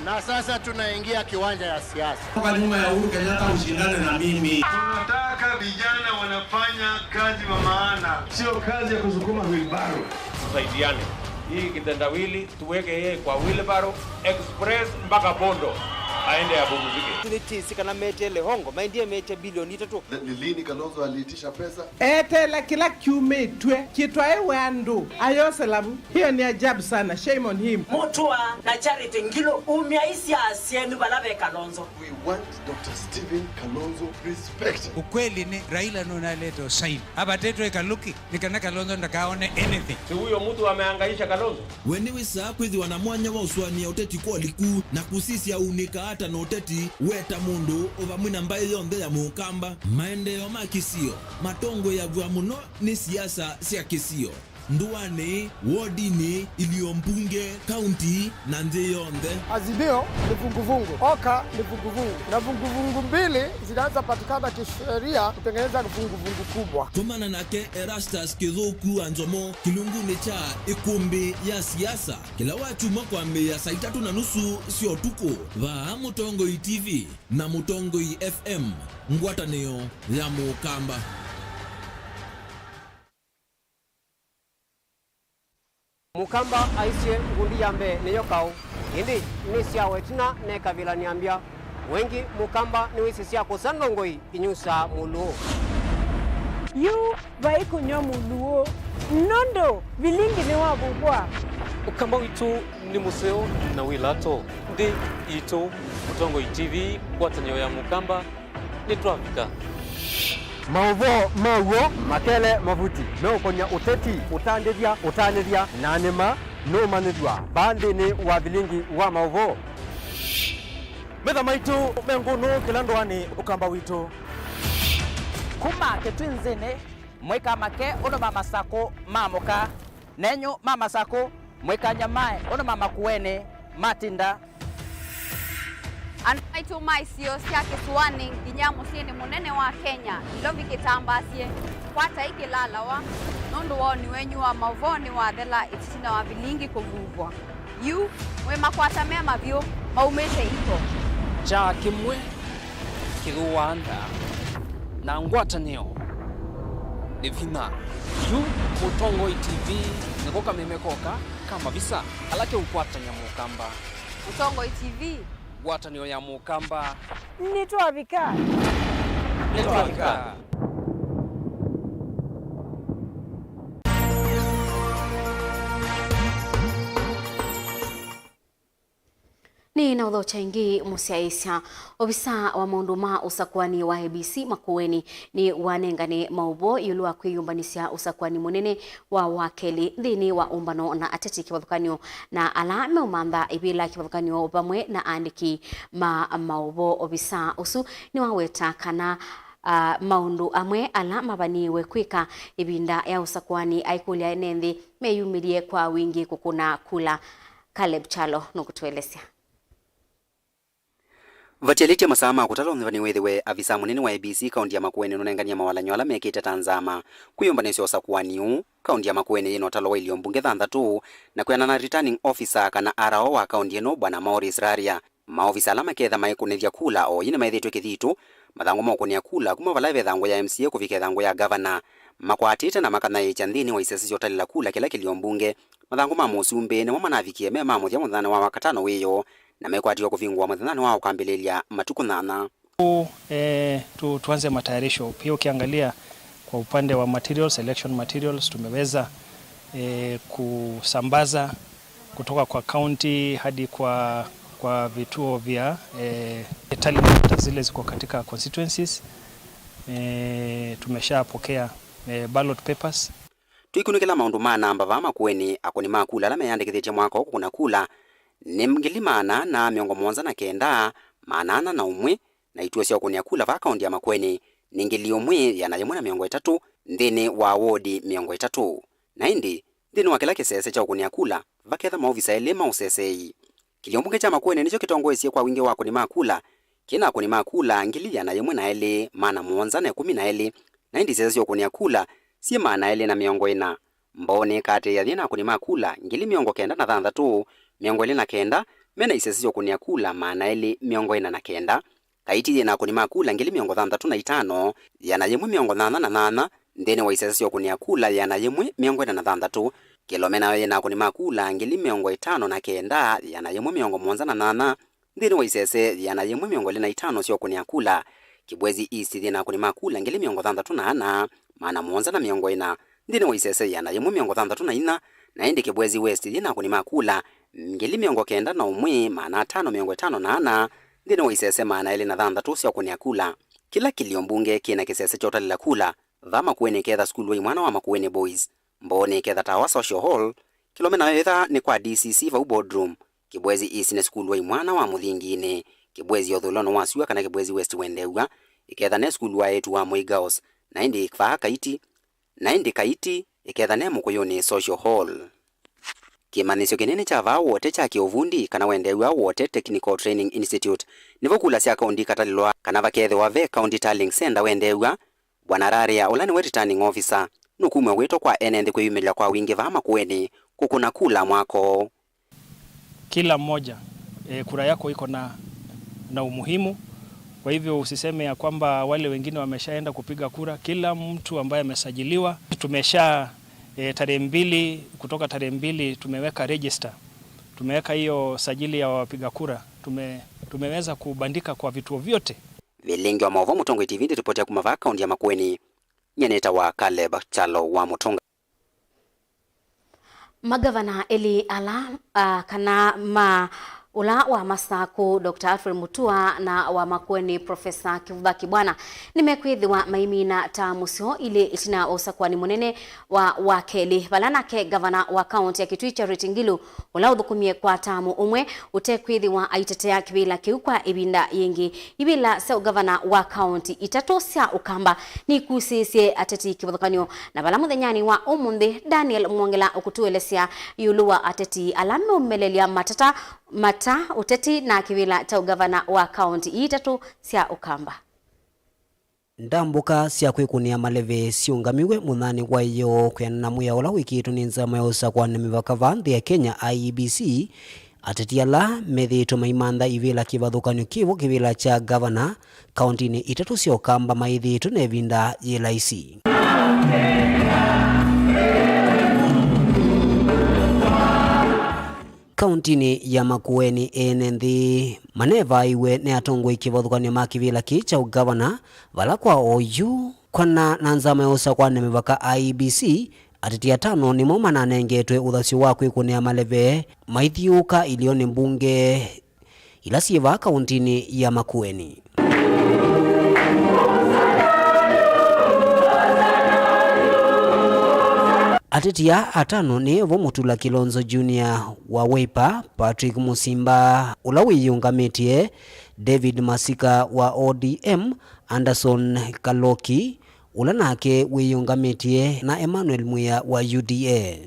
na sasa tunaingia kiwanja ya siasa. Toka nyuma ya Uhuru Kenyatta ushindane na mimi. Tunataka vijana wanafanya kazi wa maana, sio kazi ya kusukuma wheelbarrow. Tusaidiane. Hii kitendawili tuweke yeye kwa wheelbarrow express mpaka Bondo aende apumzike. Nĩtĩsĩ kana meteele hongo, maendie mete bilioni itatũ. Nĩ lini Kalonzo aliitisha pesa? Eteela kĩla kyumĩtw'e kĩtwaĩwe andũ, ayosela vu. Hiyo ni ajabu sana, shame on him. Mũtũa na Charity Ngilu, umya isya syenu vala ve Kalonzo. We want Doctor Stephen Kalonzo respect. Ukweli ni Raila nũnalete usaini. Avatĩtwe ĩkalũki nĩ kana Kalonzo ndakaone anything. Si huyo mtu amehangaisha Kalonzo? We nĩwĩsaa kwĩthĩwa na mwanya wa ũsũanĩa ũteti kwa ũliku na kũsisya ũunĩkaa ata na ũteti we ta mũndũ o vamwe na mbaĩ yonthe ya Mũkamba. Maendeeo ma kĩsio matongoeaw'a mũno nĩ siasa sya kĩsio. ndũanĩ, wodinĩ, ilio mbunge, kaunti, na nthĩ yonthe. Azimio ni vuguvugu, OKA ni vuguvugu, na vuguvugu mbili zinaweza patikana kisheria kutengeneza vuguvugu kubwa. Komana nake Erastus Kĩthũku wa Nzomo kĩlungunĩ kya ĩkũmbĩ ya siasa kĩla wakyumwa kwambĩĩa saa itatũ na nusu sya ũtukũ vaa Mũtongoi T V na Mũtongoi F M, ngwatanĩo ya Mũkamba. Mũkamba aisye, ngundi ya mbee nĩyo kaũ, ĩndĩ nĩ sya wetina nekavĩla nĩambya. Wengi Mũkamba nĩwĩsĩ sya kũsa ndongoi inyusaa mũlũũ. Yu vai kũnyw'a mũlũũ, nũndũ vilingi nĩwavuvwa. Ũkamba witũ nĩ mũseo na wĩ lato. Nthĩ yitũ, Mũtongoi T V, ngwatanĩo ya Mũkamba, nĩtwavika. Maũvoo ma w'o makele mavuti meũkonya ũteti, ũtandĩthya, ũtanĩthya, na nĩma nũũmanyĩthw'a vaa nthĩnĩ wa vilingi wa maũvoo. Metha maitũ me ngũnũ kĩla ndũanĩ Ũkamba witũ. Kuma Kĩtwinzĩnĩ, mũikamake ũndũ ma Masakũ maamũka. Nenyu ma Masakũ, mũikanyamae ũndũ ma Makueni matinda. Andũ maitũ ma isio sya kĩsũanĩ nginya mũsyĩnĩ mũnene wa Kenya, Nairobi kĩtambaasye, kwatai kĩlalawa, nũndũ woni wenyu wa maũvoo nĩwathela ĩtina wa vilingi kũvuvwa. Yu, mwĩ makwata me mavyũ, maumĩte iko. Kyaa kĩmwe kĩthũaa nda, na ngwatanĩo nĩ vinya. Yu Mũtongoi T V nĩko kameme koka ka mavisa ala keũkwatany'a Mũkamba. Mũtongoi T V. Ngwatanĩo ya Mũkamba. Nĩtwavika. Nĩtwavika. Nĩ na ũthokya ĩngĩ mũsyaĩĩsya. Ovisa wa maũndũ ma ũsakũani wa I E B C Makueni nĩ wanengane maũvoo ĩũlũ wa kwĩyũmbanĩsya ũsakũani mũnene wa wakelĩ nthĩnĩ wa ũmbano na ateti kĩvathũkany'o na ala meũmantha ĩvĩla kĩvathũkany'o vamwe na aandĩki ma maũvoo. Ovisa ũsu nĩwaweta kana, a, maũndũ amwe ala mavaniwe kwĩka ĩvinda ya ũsakũani aikũlya ene nthĩ meyumĩlye kwa wingĩ kũkũna kula. Caleb Kyalo nũkũtũelesya. Vatialĩtye masaa ma kũtala ũnzĩvani wĩthĩwe, avisa mũnene wa I E B C kaũnti ya Makueni nũnenganie mawalany'o ala mekĩte ta nzama kwĩyũmbanĩsya ũsakũani ũũ. Kaũnti ya Makueni yĩna ũtalo wa ilio mbunge thanthatũ, na kwĩanana na returning officer kana R O wa kaũnti ĩno, Bwana Maurice Raria, maovisa ala maketha maikũnĩthya kula oyu nĩmaĩthĩtwe kĩthitũ, mathangũ ma ũkũnĩa kula kuma vala ve ĩthangũ ya M C A kũvika ĩthangũ ya gavana, makwatĩte na makanyaĩĩkya nthĩnĩ wa isese sya ũtalĩla kula kĩla kĩlio mbunge. Mathangũ ma mũsumbĩ nĩmo manavikie me ma mũthya mũthenyanĩ wa Wakatano wĩoo, na mekwatiwe kũvingũa mũthenyanĩ wa ũkambĩlĩlya matukũ nyanya. Ũ, eh, tu-, tuanze matayarisho. Pia ukiangalia kwa upande wa materials, election materials, tumeweza, eh, kusambaza kutoka kwa county hadi kwa, kwa vituo vya, eh, tallying centers zile ziko katika constituencies. Eh, tumeshapokea, eh, ballot papers. Tũikunĩkĩla maũndũ ma namba vaa Makueni, akũni ma kula ala meyandĩkĩthĩtye mwaka ũũ kũkũna kula nĩ ngili maana ana mĩongo mũonza na kenda, maana ana na ũmwe, na ituo sya ũkũnĩa kula vaa kaũnti ya Makueni nĩ ngili ũmwe, ĩana yĩmwe na mĩongo ĩtatũ nthĩnĩ wa wodi mĩongo ĩtatũ. Na ĩndĩ, nthĩnĩ wa kĩla kĩsese kya ũkũnĩa kula, vaketha maovisa elĩ ma ũseseei. Kĩlio mbunge kya Makueni nĩkyo kĩtongoesye kwa wingĩ wa akũni ma kula, kĩ na akũni ma kula ngili ĩana yĩmwe na elĩ, maana mũonza na ĩkũmi na elĩ, na ĩndĩ isese sya ũkũnĩa kula syĩ maana elĩ na mĩongo ĩna. Mboo nĩkaatĩĩa yĩ na akũni ma kula ngili mĩongo kenda na thanthatũ, mĩongo ĩlĩ na kenda me na isese sya ũkũnĩa kula maana elĩ mĩongo ĩna na kenda. Kaiti yĩ na akũni ma kula ngili mĩongo thanthatũ na itano, ĩana yĩmwe mĩongo nyanya na nyanya, nthĩnĩ wa isese sya ũkũnĩa kula ĩana yĩmwe mĩongo ĩna na thanthatũ. Kĩlome nayo yĩ na akũni ma kula ngili mĩongo ĩtano na kenda, ĩana yĩmwe mĩongo mũonza na nyanya, nthĩnĩ wa isese ĩana yĩmwe mĩongo ĩlĩ na itano sya ũkũnĩa kula. Kibwezi East yĩ na akũni ma kula ngili mĩongo thanthatũ na ana, maana mũonza na mĩongo ĩna, nthĩnĩ wa isese ĩana yĩmwe mĩongo thanthatũ na inya, na ĩndĩ Kibwezi West yĩ na akũni ma kula ngili mĩongo kenda na ũmwe, maana atano mĩongo ĩtano na ana, nthĩnĩ wa isese maana elĩ na thanthatũ sya ũkũnĩa kula. Kĩla kĩlio mbunge kĩ na kĩsese kya ũtalĩla kula. Vaa Makueni ĩketha sukulu wa imwana wa Makueni Boys, Mboo nĩketha Tawa Social Hall, Kĩlome nayo ĩtha nĩ kwa D C C vau Boardroom, Kibwezi East nĩ sukulu wa imwana wa Mũthinginĩ, Kibwezi ũthũĩlonĩ wa syũa kana Kibwezi West wendeew'a ĩketha ne sukulu wa eĩtu wa Moi Girls, na ĩndĩ vaa Kaiti, na ĩndĩ Kaiti, ĩkethane Mũkũyũnĩ Social Hall. Kĩmanyĩsyo kĩnene kya vaa Wote kya kĩũvundi, kana wendeew'a Wote Technical Training Institute, nĩvo kula sya kaunti ikatalĩlwa kana vakeethĩwa ve County Tallying Centre wendeew'a. Bwana Raria, ũla nĩwe Returning Officer, nũkumw'a wĩto kwa ene nthĩ kwĩyumĩlya kwa wingĩ vaa Makueni kũkũna kula mwaka ũũ. Kila mmoja, eh, kura yako iko na, na umuhimu. Kwa hivyo usiseme ya kwamba wale wengine wameshaenda kupiga kura. Kila mtu ambaye amesajiliwa, tumesha, eh, tarehe mbili, kutoka tarehe mbili tumeweka register. Tumeweka hiyo sajili ya wapiga kura. Tume-, tumeweza kubandika kwa vituo vyote. Vilingi wa maũvoo Mũtongoi T V ndĩtũpotea kuma vaa kaunti ya Makueni. Nyie nĩtawa Caleb Kyalo wa Mũtũnga. Magavana elĩ ala, a, kana ma ũla wa Masaku, Doctor Alfred Mutua, na wa Makueni, Professor Kivutha Kibwana, nĩmekwĩthĩwa maimina taamu syoo ilĩ ĩtina wa ũsakũani mũnene wa, wa kelĩ, vala nake gavana wa kaunti ya Kitui, Charity Ngilu, ũla ũthũkũmie kwa taamu ũmwe, ũtekwĩthĩwa aitetea kĩvĩla kĩu kwa ĩvinda yĩngĩ. Ivĩla sya ũgavana wa kaunti itatũ sya Ũkamba nikusĩĩsye ateti kĩvathũkany'o, na vala mũthenyanĩ wa ũmũnthĩ Daniel Mwongela ũkũtũelesya ĩũlũ wa ateti ala meũmelelya matata mata ũteti na kĩvĩla kya ũgavana wa kaunti ii itatũ sya Ũkamba. Ndambũka sya kwĩkũnĩa maleve syĩũngamiw'e mũthaanĩ wa ĩyoo kwĩanana na mwĩao ũla wĩkĩĩtwe nĩ nzama ya ũsakũani na mĩvaka vaa nthĩ ya Kenya, I E B C. Ateti ala methĩĩtwe maimantha ivĩla kĩvathũkany'o kĩvo kĩvĩla kya gavana kauntinĩ itatũ sya Ũkamba maĩthĩĩtwe na ĩvinda yĩ laisi. Kauntinĩ ya Makueni, ene nthĩ manevaiwe nĩ atongoi kĩvathũkany'o ma kĩvĩla kĩĩ kya ũgavana, vala kwa oyu, kwana na nzama ya ũsakũani na mĩvaka, I E B C, ateti atano nĩmo mananengetwe ũthasyo wa kwĩkũnĩa maleve maithiũũka ilionĩ mbunge ila syĩ vaa kauntinĩ ya Makueni. Ateti aa atano nĩ vo Mutula Kilonzo Junior wa Wiper, Patrick Musimba ũla wĩyĩũngamĩtye, David Masika wa O D M, Anderson Kaloki, ũla nake wĩyĩũngamĩtye, na Emmanuel Mwia wa U D A.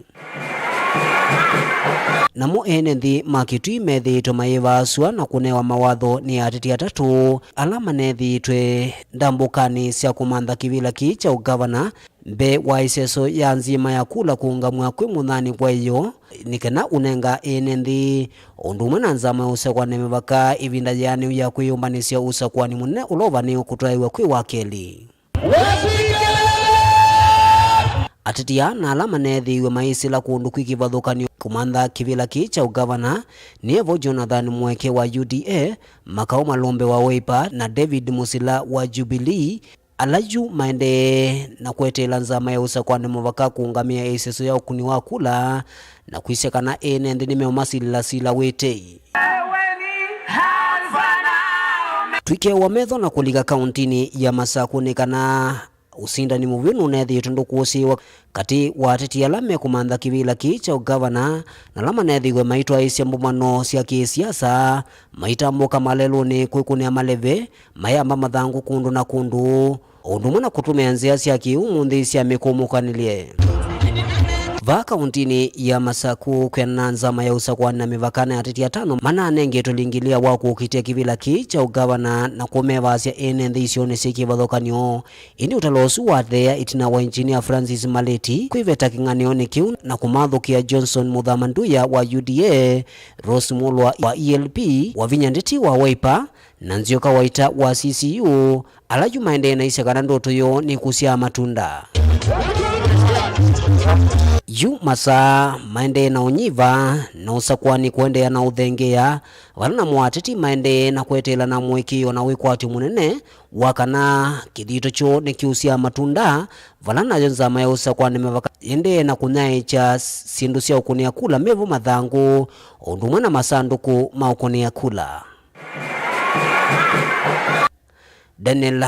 Namo ene nthĩ ma Kitui methĩĩtwe mayĩvaasw'a na kũnewa mawatho nĩ ateti atatũ ala manethĩĩtwe ndambũkanĩ sya kũmantha kĩvĩla kĩĩ kya ũgavana mbee wa ĩseso ya nzima ya kula kũũngamw'a kwĩ mũthaanĩ wa ĩyoo, nĩ kana ũnenga ene nthĩ o ũndũ ũmwe na nzama ya ũsakũani na mĩvaka ĩvinda yĩanĩu ya kwĩyũmbanĩsya ũsakũani mũnene ũla ũvanĩĩwe kũtwaĩwa kwĩ wa kelĩ. Ateti aa na ala maneethĩiwe mayĩsĩla kũndũ kwĩ kĩvathũkany'o kũmantha kĩvĩla kĩĩ kya ũgavana nĩ evo Jonathan Mweke wa U D A, Makau Malombe wa Wiper, na David Musila wa Jubilee, ala yu maendee na kweteela nzama ya ũsakũani mũvaka kũũngamĩa ĩseso ya ũkũni wa kula na kwĩsya kana ene nthĩ nĩmeũmasilĩla sila wĩtei. Twĩkĩawa metho na kũlika kauntinĩ ya Masaku nĩ kana ũsindani mũvyũ nũnethĩĩtwe ndũkũsĩĩwa katĩ wa ateti ala mekũmantha kĩvĩla kĩĩ kya ũgavana na ala manethĩiwe maitwaĩĩsya mbũmano sya kĩsiasa, maitambũka malelũnĩ kwĩkũnĩa maleve, mayamba mathangũ kũndũ na kũndũ, o ũndũ ũmwe na kũtũmĩa nzĩa sya kĩ-ũmũnthĩ sya mĩkũmũkanĩlye. Vaa kauntinĩ ya Masaku, kwĩanana na nzama ya ũsakũani na mĩvaka, na ateti atano mananengetwe lingĩlĩa wa kũkitĩa kĩvĩla kĩĩ kya ũgavana na kũmevaasya ene nthĩ isionĩ syĩ kĩvathũkany'o. Ĩndĩ ũtalo ũsu watheea ĩtina wa Engineer Francis Maleti kwĩveta kĩng'ang'anĩonĩ kĩu na kũmathũkĩa Johnson Mũthama Nduya wa U D A, Rose Mulwa wa E L P, Wavinya Ndeti wa Wiper, na Nzioka Waita wa C C U, ala yu maendee na isya kana ndoto yoo nĩ kũsyaa matunda. Yu masaa maendee na ũnyiva na ũsakũani kũendeea na ũthengeea, vala namo ateti maendee na kweteela na mũĩkĩĩo na wĩkwatyo mũnene wa kana kĩthito kyoo nĩkĩũsyaa matunda, vala nayo nzama ya ũsakũani mĩvaka yĩendee na kũnyaĩĩkya syĩndũ sya ũkũnĩa kula, mevo mathangũ, o ũndũ ũmwe na masandũkũ ma ũkũnĩa kula. Daniel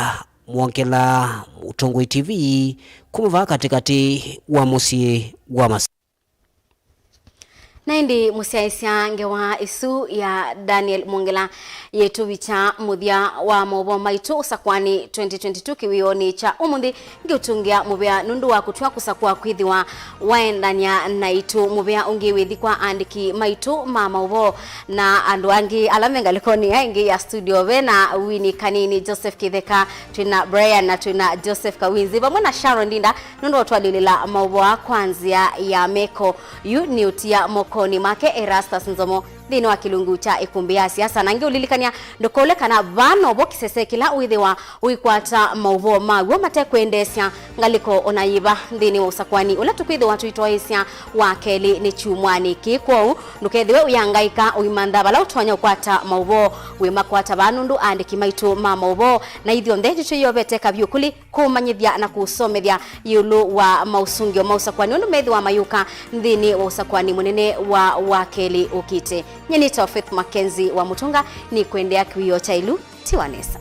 Mwongela, Mũtongoi T V, kuma vaa katĩkatĩ wa mũsyĩ wa Mas- Na ĩndĩ mũsyaĩĩsya ngewa ĩsu ya Daniel Mwongela yĩtũvikya mũthya wa maũvoo maitũ ũsakũani twenty twenty-two kĩwĩonĩ kya ũmũnthĩ. Ngĩũtũngĩa mũvea nũndũ wa kũtw'a kũsakũa kwĩthĩwa waendany'a naitũ. Mũvea ũngĩ wĩthi kwa aandĩki maitũ ma maũvoo na andũ angĩ ala me ngalĩkonĩ ya ĩngĩ ya studio. Ve na Winnie Kanini, Joseph Kĩtheka, twĩ na Brian na twĩ na Joseph Kawinzi vamwe na Sharon Ndinda nũndũ wa ũtwalĩlĩla maũvoo aa kwa nzĩa ya meko. Yu nĩ ũtia mokonĩ make Erastus Nzomo nthĩnĩ wa kĩlungu kya ĩkũmbĩ ya siasa. Na ngĩũlilikany'a ndũkaũle kana vaa novo kĩsese kĩla wĩthĩwa ũikwata maũvoo maw'o matekwendeesya ngalĩko ona yĩva nthĩnĩ wa ũsakũani ũla tũkwĩthĩwa tũitwaĩĩsya wa kelĩ nĩ kyumwanĩ kĩĩ. Kwoou ndũkethĩwe ũyangaĩka ũimantha vala ũtonya ũkwata maũvoo. Wĩmakwata vaa nũndũ aandĩki maitũ ma maũvoo na ithyonthe nĩtwĩyovete kavyũ kũlĩ kũũmanyĩthya na kũũsomethya ĩũlũ wa maũsũngĩo ma ũsakũani ũndũ methĩwa mayũka nthĩnĩ wa ũsakũani mũnene wa wa kelĩ ũkĩte. Nyie nĩtawa Faith Mackenzie wa Mũtũnga, nĩkwendea kĩwĩoo kya ĩlu. Tiwa nesa.